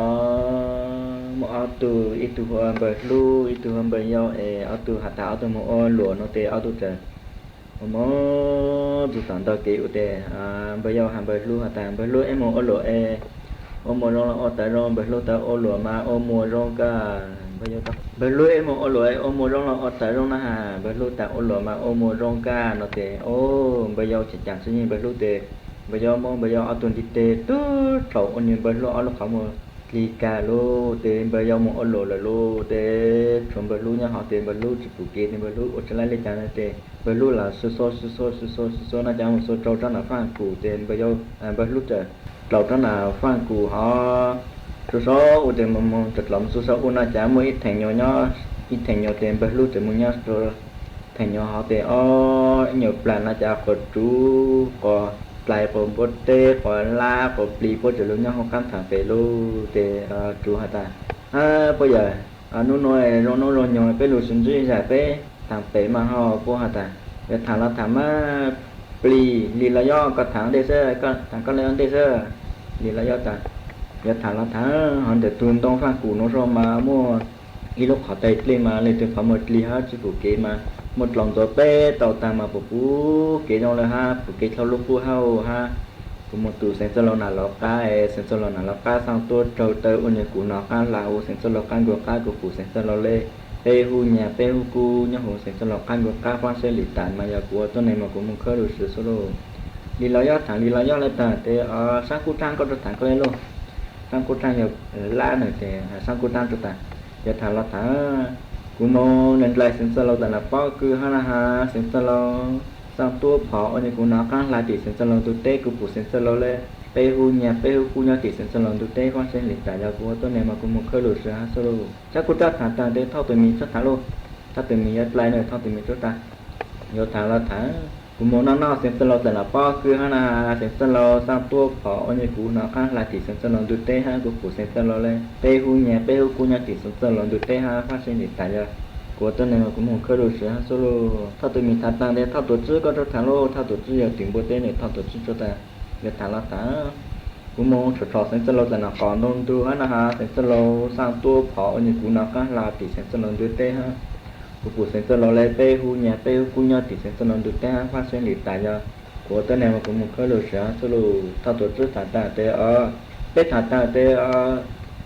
muaj ob tug, ib tug hu ua Npawg Hlub, ib tug hu ua Npawg Yau es ob tug has tas ob tug mus ua luam no ces ob tug txawm ua muab txug tom ntug kev ua ces Npawg Yau has Npawg Hlub has tas Npawg Hlub, eb mus ua luam es ua muag zoo los ua tawv zoo? Npawg Hlub tas ua luam mas ua muag zoo kawg. Npawg Hlub, eb mus ua luam es ua muag zoo los ua tawv zoo na has? Npawg Hlub tas ua luam mas ua muag zoo kawg no ces, o, Npawg Yau tsis cav tsis nyig Npawg Hlub ces Npawg Yau muab Npawg Yau ob tug ntiv tes tub rhaum ua nws Npawg Hlub ob lub qhov muag dlig kag lawm ces Npawg Yau mus ua luam lawm lauj. Ces tshuav Npawg Hlub nyob hauv ces Npawg Hlub tsis pom kev ces Npawg Hlub ua tsis laib li cas no ces Npawg Hlub lam xuas xuas xuas xuas xuas xuas xuas xuas no ces mus xuas rau rab nram faj kum ces Npawg Yau, Npawg Hlub txawm dlaus rab nram faj kum hov. Xuas xuas ua ces mus mus txawm dlaus mus xuas xuas ua no ces muaj ib theem nyuag nyob, ib theem nyuag ces Npawg Hlub txawm mus nyob rau theem nyuag hov ces o, ib nyuag plam no ces quas tsuv quas dlais quas npua teb quas lab quas plis puab txawm los nyob hauv qab tham pem lauj. Ces tsuv has tas, Puab yawm, hnub no zoo hnub zoo nyoog peb lug sib ntsib zam peb tham pem mas ho. Puab has tas, Yuav tham los tham mas plig, Lis los Yob, koj tham ua ntej xwb, koj tham koj li ua ntej xwb. Lis los Yob tas, Yuav tham los tham, hov ntawm tug ntoo faj kum no zog mas muaj ib lub qhov taig dlej mas leej twg qhov muag dlig hab tsis pum kev mas muaj dlaus ntxuav peb tau taag mas pum pum kev zoo le hab, pum kev dlhau lub qub hab hab. Kuv mus tus Xeev Txwj Laus nam lawv qab, Xeev Txwj Laus nam lawv qab xaa tuab raug taw ua nyuag kuv nov qaab hla huv Xeev Txwj Laus qaab nkaus qab, kuv pum Xeev Txwj Laus le peb hub nyag peb hub kub nyob huv Xeev Txwj Laus qaab nkaus qab faab seb lim tas mas yog kuv ua tuab neeg mas kuv mus khawb lug swv xwb lauj. Lis los Yob tham Lis los Yob le taag tes, Saab Kub Taab koj rua tham koj le lauj. Saab Kub Taab yog lab nwg tes, Saab Kub Taab rua tas, Yuav tham los tham, kuv mus nrug nrug Xeev Txwj Laus tawm nam pob kws hab na has, Xeev Txwj Laus xaa tuab phov ua nyuag kuv nov qaab hla tim Xeev Txwj Laus ntug teb, kuv pum Xeev Txwj Laus le peb hub nyag peb hub kub nyob tim Xeev Txwj Laus ntug teb faab seb lim tas, yog kuv ua tuab neeg mas kuv mus khawb lug swv hab xwb lauj. Saab Kub Taab tham taag tes Thoj Tug Mis txhob tham lauj, Thoj Tug Mis yuav dlai na, Thoj Tug Mis rua tas, Yuav tham los tham, kuv mus noj noj Xeev Txwj Laus tawm nam pob kws hab na has, Xeev Txwj Laus xaa tuab phov ua nyuag kuv nov qaab hla tim Xeev Txwj Laus ntug teb hab, kuv pum Xeev Txwj Laus le peb hub nyag peb hub kub nyob tim Xeev Txwj Laus ntug teb hab, faab seb lim tas, yog kuv ua tuab neeg mas kuv mus khawb lug swv hab xwb lauj. Thoj Tug Mis tham taag tes Thoj Tuam Tswb koj rua tham lauj, Thoj Tuam Tswb yog tim npua teb ne, Thoj Tuam Tswb rua tas, Yuav tham los tham, kuv mus tshom tshom Xeev Txwj Laus tawm nam qos ntug ntug hab na has, Xeev Txwj Laus xaa tuab phov ua nyuag kuv nov qaab hla tim Xeev Txwj Laus ntug teb hab, kuv pum Xeev Txwj Laus le peb hub nyag peb hub kub nyob tim Xeev Txwj Laus ntug teb hab, faab seb lim tas, yog Kuv ua tuab neeg mas kuv mus khawb lus siav xwb lus. Thoj tuam tswb tham tas tes, peb tham tas tes,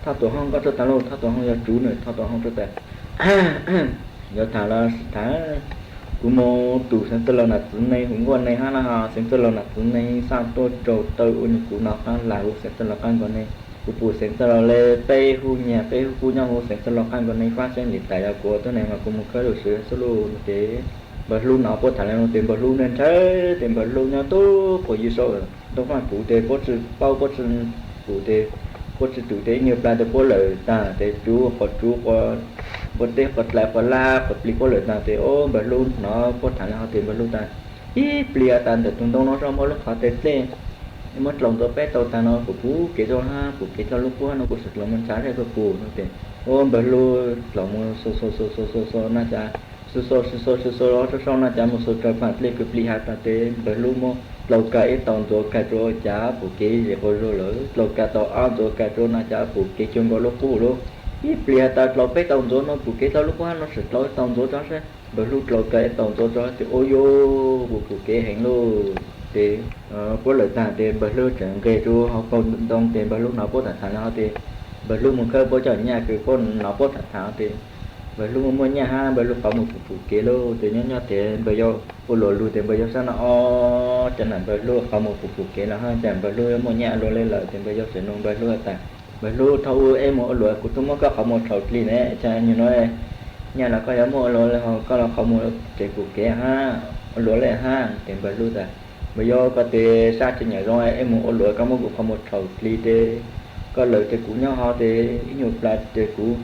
thoj tuam hooj koj tuaj tas lus, thoj tuam hooj yog tsuv nws, thoj tuam hooj tuaj tas. Yuav tham los tham, kuv mus tus xeev txwj laus nam txiv neej hu nkuaj neeg hab na ho, xeev txwj laus nam txiv neej xaj tuaj rau taw ua nws kuv no qab hla huv xeev txwj laus qab nkaus neeg. Kuv pum xeev txwj laus le peb hu nyiag peb hu kub nyob huv xeev txwj laus qab nkaus neeg fab xeeb lim tas yog kuv ua tuab neeg mas kuv mus khawb lus siav xwb lus no ces npawg hlub no puab tham le no tes npawg hlub nrhiav nrhiav tes npawg hlub nyob tub quas yig saub ntoo faj kuv tes puab tsi paub puab tsi pum tes puab tsi tus tes ib nyuag plag tes puab lawm tag tes tsuv quas tsuv quas npua teb quas dlais quas lab quas plis puab lawm tag tes o npawg hlub hnov puab tham le ho tes npawg hlub tas ib plis tas ntawm tus ntoo no zoj muaj lub qhov tes dlej muab dlaus ntxuav peb tau tag no kuv pum kev zoo hab pum kev tau lub kub hab no kuv sim dlaus mus ntshav zej kawg pum no tes o npawg hlub dlaus mus xua xua xua xua xua xua na cas xua xua xua xua xua xua los rau saub na cas mus xua raws pam dlej kws plis hav tag tes npawg hlub muab dlaus kag ib tau ntxuav kag rua cas pum kev zes quas zug lawm dlaus kag tau ob ntxuav kag rua na cas pum kev cuag nkaus lub kub lawm. Ib plis has tas dlaus peb tau ntxuav no pum kev tau lub kub hab no sim dlaus ib tau ntxuav tso saib npawg hlub dlaus kag ib tau ntxuav tso tes o yuj kuv pum kev heev lauj tes puab lawm tag tes npawg hlub tseem nqes rua hauv paus ntoo tes npawg hlub hnov puab tham tham no ho tes npawg hlub mus khawb puab cov nyaj kws puab hnov puab tham tham tes npawg hlub muaj muaj nyaj hab npawg hlub qhov muag pum pum kev lauj tes nyob nyob tes npawg yau ua luam lug tes npawg yau sab no o cas nam npawg hlub qhov muag pum pum kev no hab cas npawg hlub yuav muaj nyaj luaj le lawm tes npawg yau tseem nug npawg hlub tas npawg hlub thaum ub eb mus ua luam kuv tub muab koj qhov muag rhaum dlig ne cas nyuag no nyaj los koj yuav muaj ua luam le ho koj los qhov muag tseem pum kev hab ua luam le hab tes npawg hlub tas npawg yau koj tes sab tsi nyam zoo eb mus ua luam koj muab kuv qhov muag rhaum dlig tes koj lawm tes kuv nyob hov tes ib nyuag plag tes kuv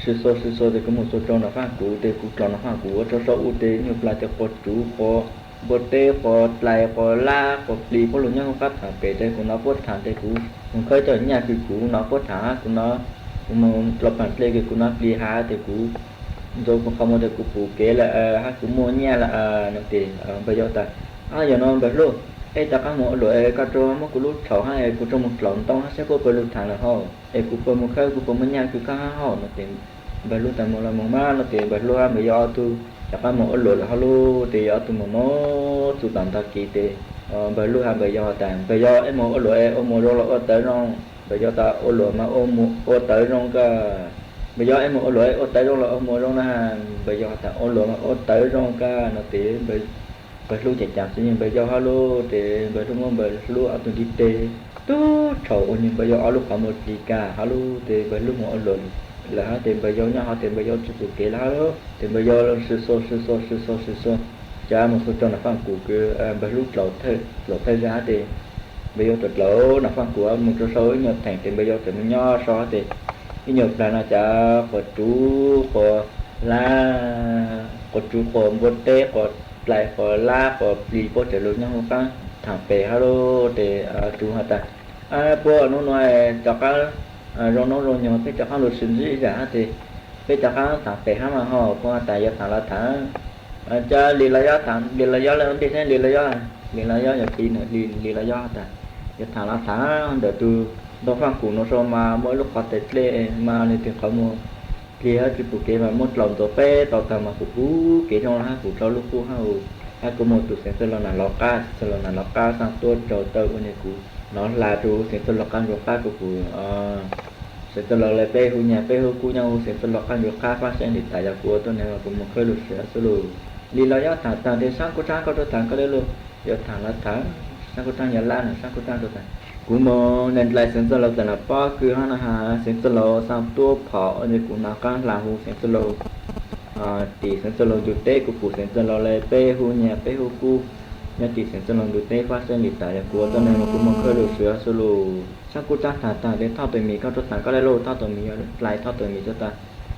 sw xua sw xua tes kuv mus xua rau Nom Faj Kuv tes kuv dlaus Nom Faj Kuv ua rau saum ub tes ib nyuag plag tes quas tsuv quas npua teb quas dlais quas lab quas plis puab lug nyob hauv qab tham pem tes kuv hnov puab tham tes kuv mus khawb cov nyaj kws kuv hnov puab tham hab kuv hnov kuv mus dlaus pam dlej kws kuv hnov plis hav tes kuv ntxuav kuv qhov muag tes kuv pum kev lawm hab kuv muaj nyaj lawm no tes npawg yau tas yog no npawg hlub, peb rov qab mus ua luam es koj rua muab kuv lub rhaum hab es kuv rua mus dlaus ntoo hab saib puab pawg lug tham lawm hauj es kuv puas mus khawb kuv puas muaj nyaj kws koj hab hauj no tes npawg hlub tas mus los mus mas no tes npawg hlub hab npawg yau ob tug rov qab mus ua luam lawm hab lub tes yog ob tug mus mus txug tom ntag kis tes npawg hlub hab npawg yau tas npawg yau eb mus ua luam es ua muag zoo los ua tawv zoo, npawg yau tas ua luam mas ua tawv zoo kawg, npawg yau eb mus ua luam es ua tawv zoo los ua muag zoo na, npawg yau tas ua luam mas ua tawv zoo kawg no tes npawg hlub ces cav txiv npawg yau hab lub tes npawg hlub muab npawg hlub ob tug ntiv tes tub rhaum ua nws npawg yau ob lub qhov muag dlig kag hab lub tes npawg hlub mus ua luam lawm hab tes npawg yau nyob hov tes npawg yau tsi pum kev lawm hab lub tes npawg yau sw xua sw xua sw xua sw xua cas mus xua rau Nom Faj Kuv kws npawg hlub dlaus thawj zag hab tes npawg yau tau dlaus Nom Faj Kuv mus rau saum ib nyuag theem tes npawg yau tseem mus nyob saud hab tes ib nyuag plag no cas quas tsuv quas lab quas tsuv quas npua teb quas dlais quas lab quas plis puab tseem lug nyob hauv qab tham pem hab lub tes tsuv has tas puab nub nua rov qab zoo noob zoo nyuag peb rov qab lug sib ntsib zam hab tes peb rov qab tham pem hab mas ho puab has tas yuav tham los tham cas li los yob tham li los yob le ntej thiab li los yob li los yob yog plis na li los yob has tas yuav tham los tham ntawm tus ntoo Faj Kuv no sau mas muaj ib lub qhov tes dlej mas nws tes qhov muag dlig hab tsi pum kev mas muab dlaus ntxuav peb tau tag mas kuv pum kev zoo hab kuv rau lub kub hab hab kuv mus tus xeev txwj laus nam los qab xeev txwj laus nam los qab xaj tuab rau taw ua nws kuv nov hla rua xeev txwj laus qab nkaus qab kuv pum xeev txwj laus le peb hu nyag peb hu kub nyob huv xeev txwj laus qab nkaus qab fab seeb lim tas yog kuv ua tuab neeg mas kuv mus khawb lug siav xwb lug. Li los yob tham tag tes sab kuj tsaab koj rua tham koj le lug yuav tham los tham sab kuj tsaab yog lab na sab kuj tsaab rua tham kuv mus ntawm ndlais xeev txwj laus tawm nam pob kws hab na has xeev txwj laus xaj tuab phom ua nws kuv nov qab hla huv xeev txwj laus tim xeev txwj laus ntug teb kuv pum xeev txwj laus le peb hu nyag peb hu kub nyob tim xeev txwj laus ntug teb fab seeb lim tas yog kuv ua tuab neeg mas kuv mus khawb lug siav xwb lug. Sab kuj tsaab tham tag tes thoj tawm mis koj rua tham koj le lug thoj tawm mis yog dlais thoj tawm mis rua tas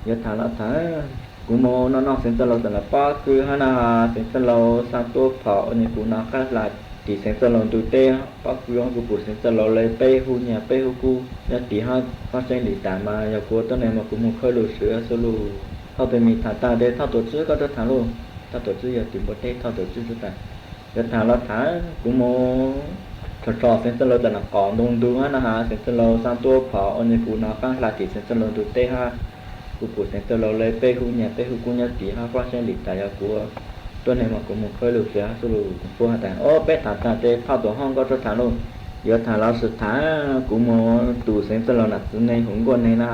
yuav tham los tham kuv mus noj noj xeev txwj laus tawm nam pob kws hab na has xeev txwj laus xaj tuab phom ua nws kuv nov qab hla tim xeev txwj laus ntug teb pob kws hab kuv pum xeev txwj laus le peb hu nyag peb hu kub nyob tim hab fab seeb lim tas mas yog kuv ua tuab neeg mas kuv mus khawb lug siav xwb lug. Thoj tawm mis tham tag tes thoj tuam tswb koj rua tham lug, thoj tuam tswb yog tim npua teb thoj tuam tswb rua tas yuav tham los tham kuv mus rho rho xeev txwj laus tawm nam qom ntoo ntug hab na has xeev txwj laus xaj tuab phom ua nws kuv nov qab hla tim xeev txwj laus ntug teb hab kuv pum xeev txwj laus le peb hu nyag peb hu kub nyob tim hab fab seeb lim tas yog kuv ua Tuab neeg mas kuv mus khawb lus siav xwb lauj. Puab has tas, Ob, peb tham tas ces phauj tuam hauj nkauj tso tham lauj. Yuav tham los sis tham, kuv mus tus Xeev Txwj Laus nam txiv neej hu Nkuaj Neeg na,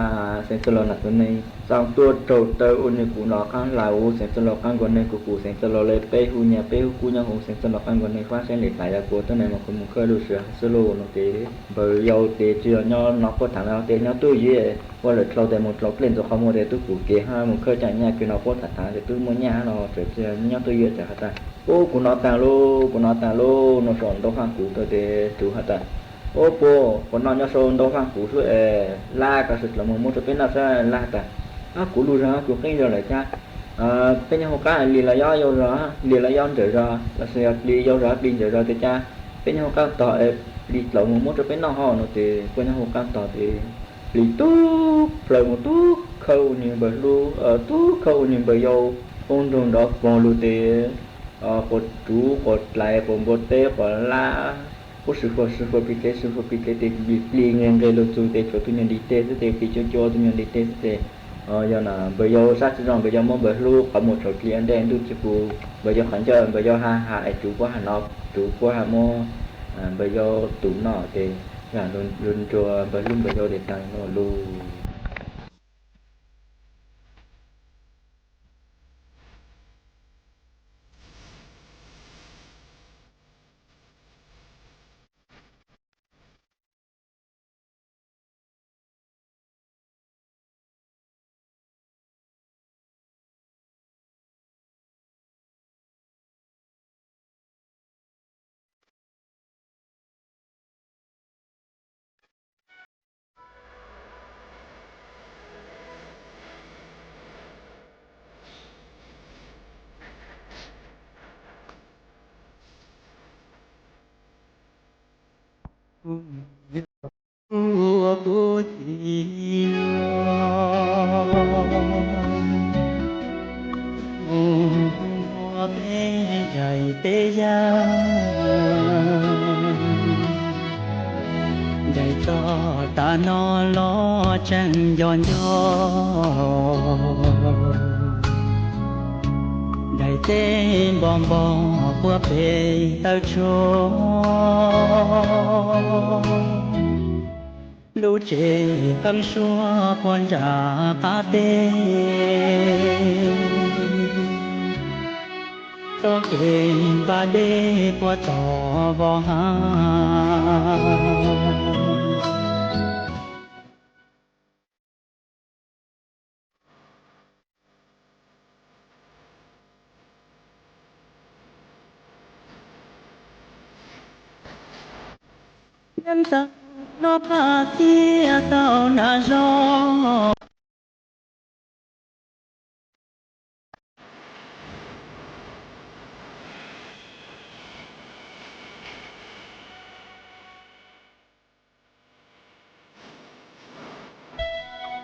Xeev Txwj Laus nam txiv neej txaus tuaj raug taw ua nws kuv los qaab hlais ua Xeev Txwj Laus qaab nkaus neeg, kuv kuv Xeev Txwj Laus le peb hu nyias peb hu kub nyob hu Xeev Txwj Laus qaab nkaus neeg, fab saib li tas yog kuv tuab neeg mas kuv mus khawb lus siav xwb lauj no ces npawg yau ces tsis yog nyob no puab tham no ces nyob twj ywm, ua lawm dlau tes mus dlau dlej ntxuav qhov muag tes tub pum kev hab mus khawb caij nyaj kws no puab tham tham tes tub muaj nyaj hab no tseem tsis yog nyob twj ywm ces has tas, Ub, kuv nov taag lauj, kuv nov taag lauj no sau ntau faaj kuv tau tes tug has tas, Ub, puab puas noj nyob sau ntau faaj kuv xwb es lab koj sawv dlawg mus muab rau peb noj saib. Lab has tas, Ab, kuv lug zog, kuv qeeb zog lawm cas, peb nyob hauv qab lis los yob yau zog, lis los yob nrawm zog, los sis yog plis yau zog plis nrawm zog tes cas peb nyob hauv qab tog es plis dlawg mus muab rau peb noj ho no ces puab nyob hauv qab tog tes plis tub plawg mus tub khawb ua nws npawg hlub, tub khawb ua nws npawg yau, qoob nroog nrov poog lug tes quas tsuv quas dlais quas npua teb quas lab, ub, sw fua sw fua plig dlev sw fua plig dlev tes plis nqe nqe lug txug tes tshuav tug nyuag ntiv teg xwb tes plis cua cua tug nyuag ntiv teg xwb tes yog na npawg yau sab tsi zoo npawg yau muab npawg hlub qhov muag tshau dli ntej ntuj tsi pum npawg yau qhov ncauj npawg yau ha ha es tsuv puab ha no, tsuv puab ha muab npawg yau tus noj tes yog lug nrug npawg hlub npawg yau tes taag no lug. Kuv tsis yuav mus muab peb ncaim peb yaig, ncaim txog tav no los tseem nco nco. Daim teb npo npo puag pem tawg tsuag, lub tsev qeeb suab puag nram qab teb, txoj kev npaj dej puag tom voj hav. Nyob ntawm no paj xiab tau nram zos.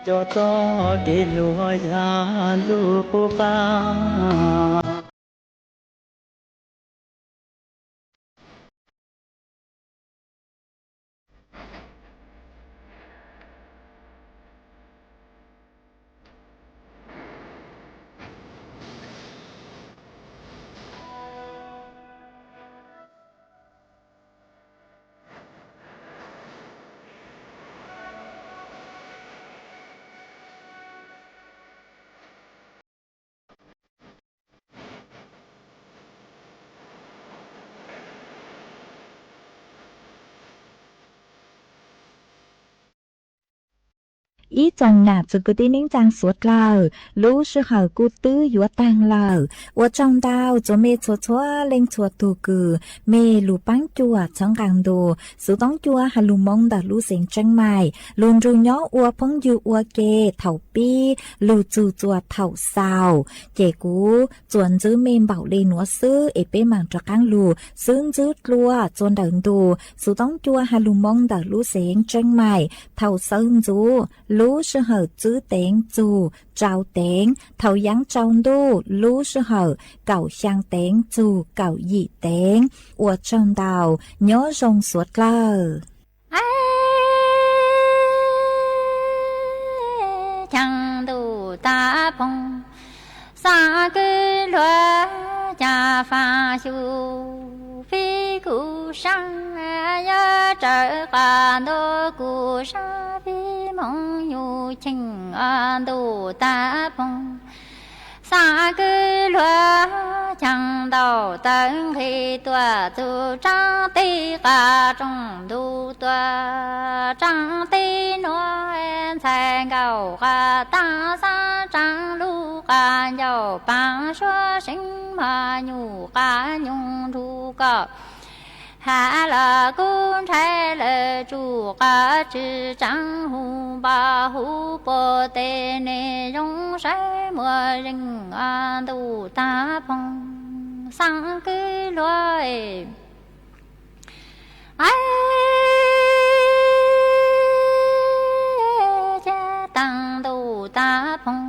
Cov txoj kev hluas yam ntuj qub qab. Ib tsoom nam txiv kwv tij neej tsaa suav dlawg, lub sij hawm kuj twb yuav taag lawm. Ua tsaug ntau rua mej txhua txhua leej txhua tug kws mej lug paab cuam txhawb nqaa ntu Xuv Toob Cua has lug Moob ntawm lub xeev Tseeb Maim lug nrug nyob ua phooj ywg ua ke thaum pib lug txug txuas thaum xaus. Ces kuv txuas ntxwv mej npaum le nuav xwb es peb maam rov qaab lug xwb ntxwv dlua txuas ntawm ntu Xuv Toob Cua has lug Moob ntawm lub xeev Tseeb Maim thaum sawv ntxuv lub sij hawm tswb teev txug tsau teev, thaum yaav tsau ntuj lub sij hawm kaum xyaa teev txug kaum yim teev. Ua tsaug ntau, nyob zoo suav dlawg. Caa ntuj tav phoov, xaa kwv luag caa qas ntuj kuv sab fij moog nyuj cheej ntuj taag phoov. Xaa kwv luag caag ntaus tawv nqhis tuaj txug tsaab teb qas rooj ntuj tuaj tsaab teb nuav ntxhais nkaum qas taag xaab tsaab lub qas ncauj paag suab seev mog nyuj qas nyoog nrug koj has los kuv ntshai lawm tsuj qas tsi tsaab hu npa hu puag teb neeg zoo saib muaj zeeg ntuj taag phoov xaa kwv luag. Ab, caag taag ntuj taag phoov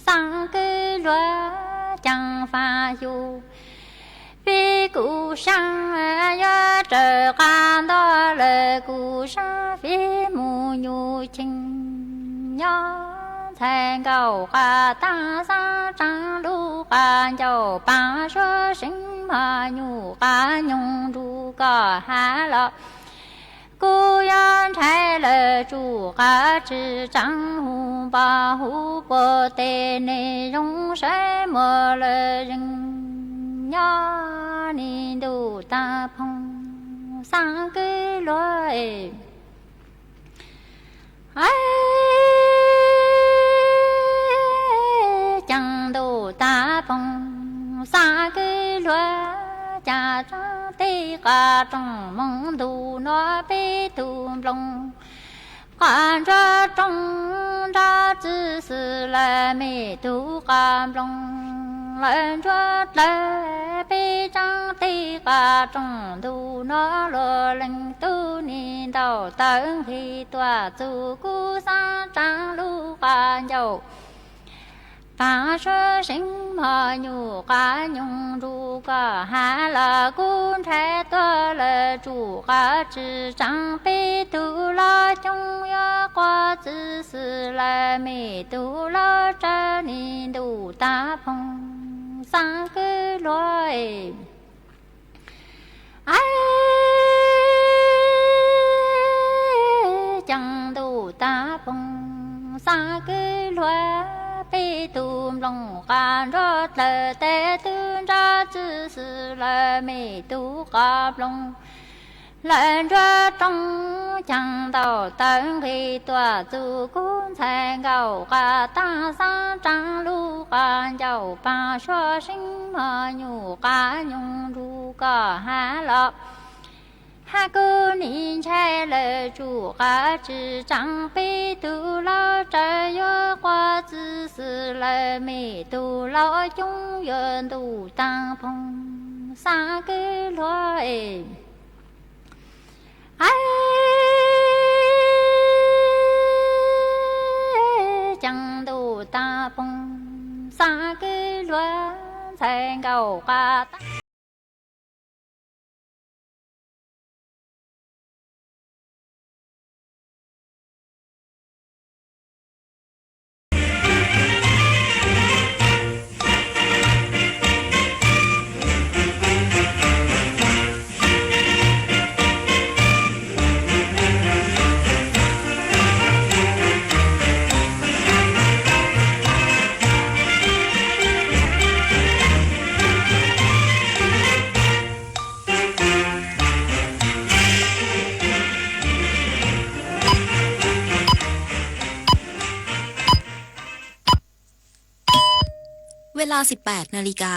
xaa kwv luag caag faaj xyu. Peb kuv sab yuav raws qas ntog lawm kuv sab fij moog nyuj cheej nyob ntxhais nkaum qas taag xaab tsaab lub qas ncauj paag suab seev mog nyuj qas nyoog nrug koj has los kuv yuav ntshai lawm tsuj qas tsi tsaab hu npa hu puag teb neeg zoo saib muaj lawm zeeg nyob ntuj taag phoov xaa kwv luag. Caag ntuj taag phoov xaa kwv luag caag tsaab teb qas rooj moog ntug nuav peb tug nploog qas ntsuab rooj nrab txwv xwb lawm mej tug qas nploog lawm ntsuab dlawg peb tsaab teb qas rooj ntug nuav luag leej tug neeg ntaus tawv nqhis tuaj txug kuv xaab tsaab lub qas ncauj paag suab seev mog nyuj qas nyoog nrug koj has los kuv ntshai tuag lawm tsuj qas tsi tsaab peb tug loj coob yuav quaj txwv xwb lawm mej tug loj tsawg neeg ntuj taag phoov xaa kwv luag. Ab, caag ntuj taag phoov xaa kwv luag peb tug nploog qas nruab dlawg teb tug nrab txwv xwb lawm mej tug qas nploog lawm ntsuab rooj caag ntaus tawv nqhis tuaj txug kuv ntxhais nkaum qas taag xaab tsaab lub qas ncauj paag suab seev mog nyuj qas nyoog nrug koj has los has kuv neeg ntshai lawm tsuj qas tsi tsaab peb tug loj tsawg yuav quaj txwv xwb lawm mej tug loj coob yuav ntuj taag phoov xaa kwv luag. Ab, caag ntuj taag phoov xaa kwv luag ntxhais nkaum qas taagเวลา สิบแปด นาฬิกา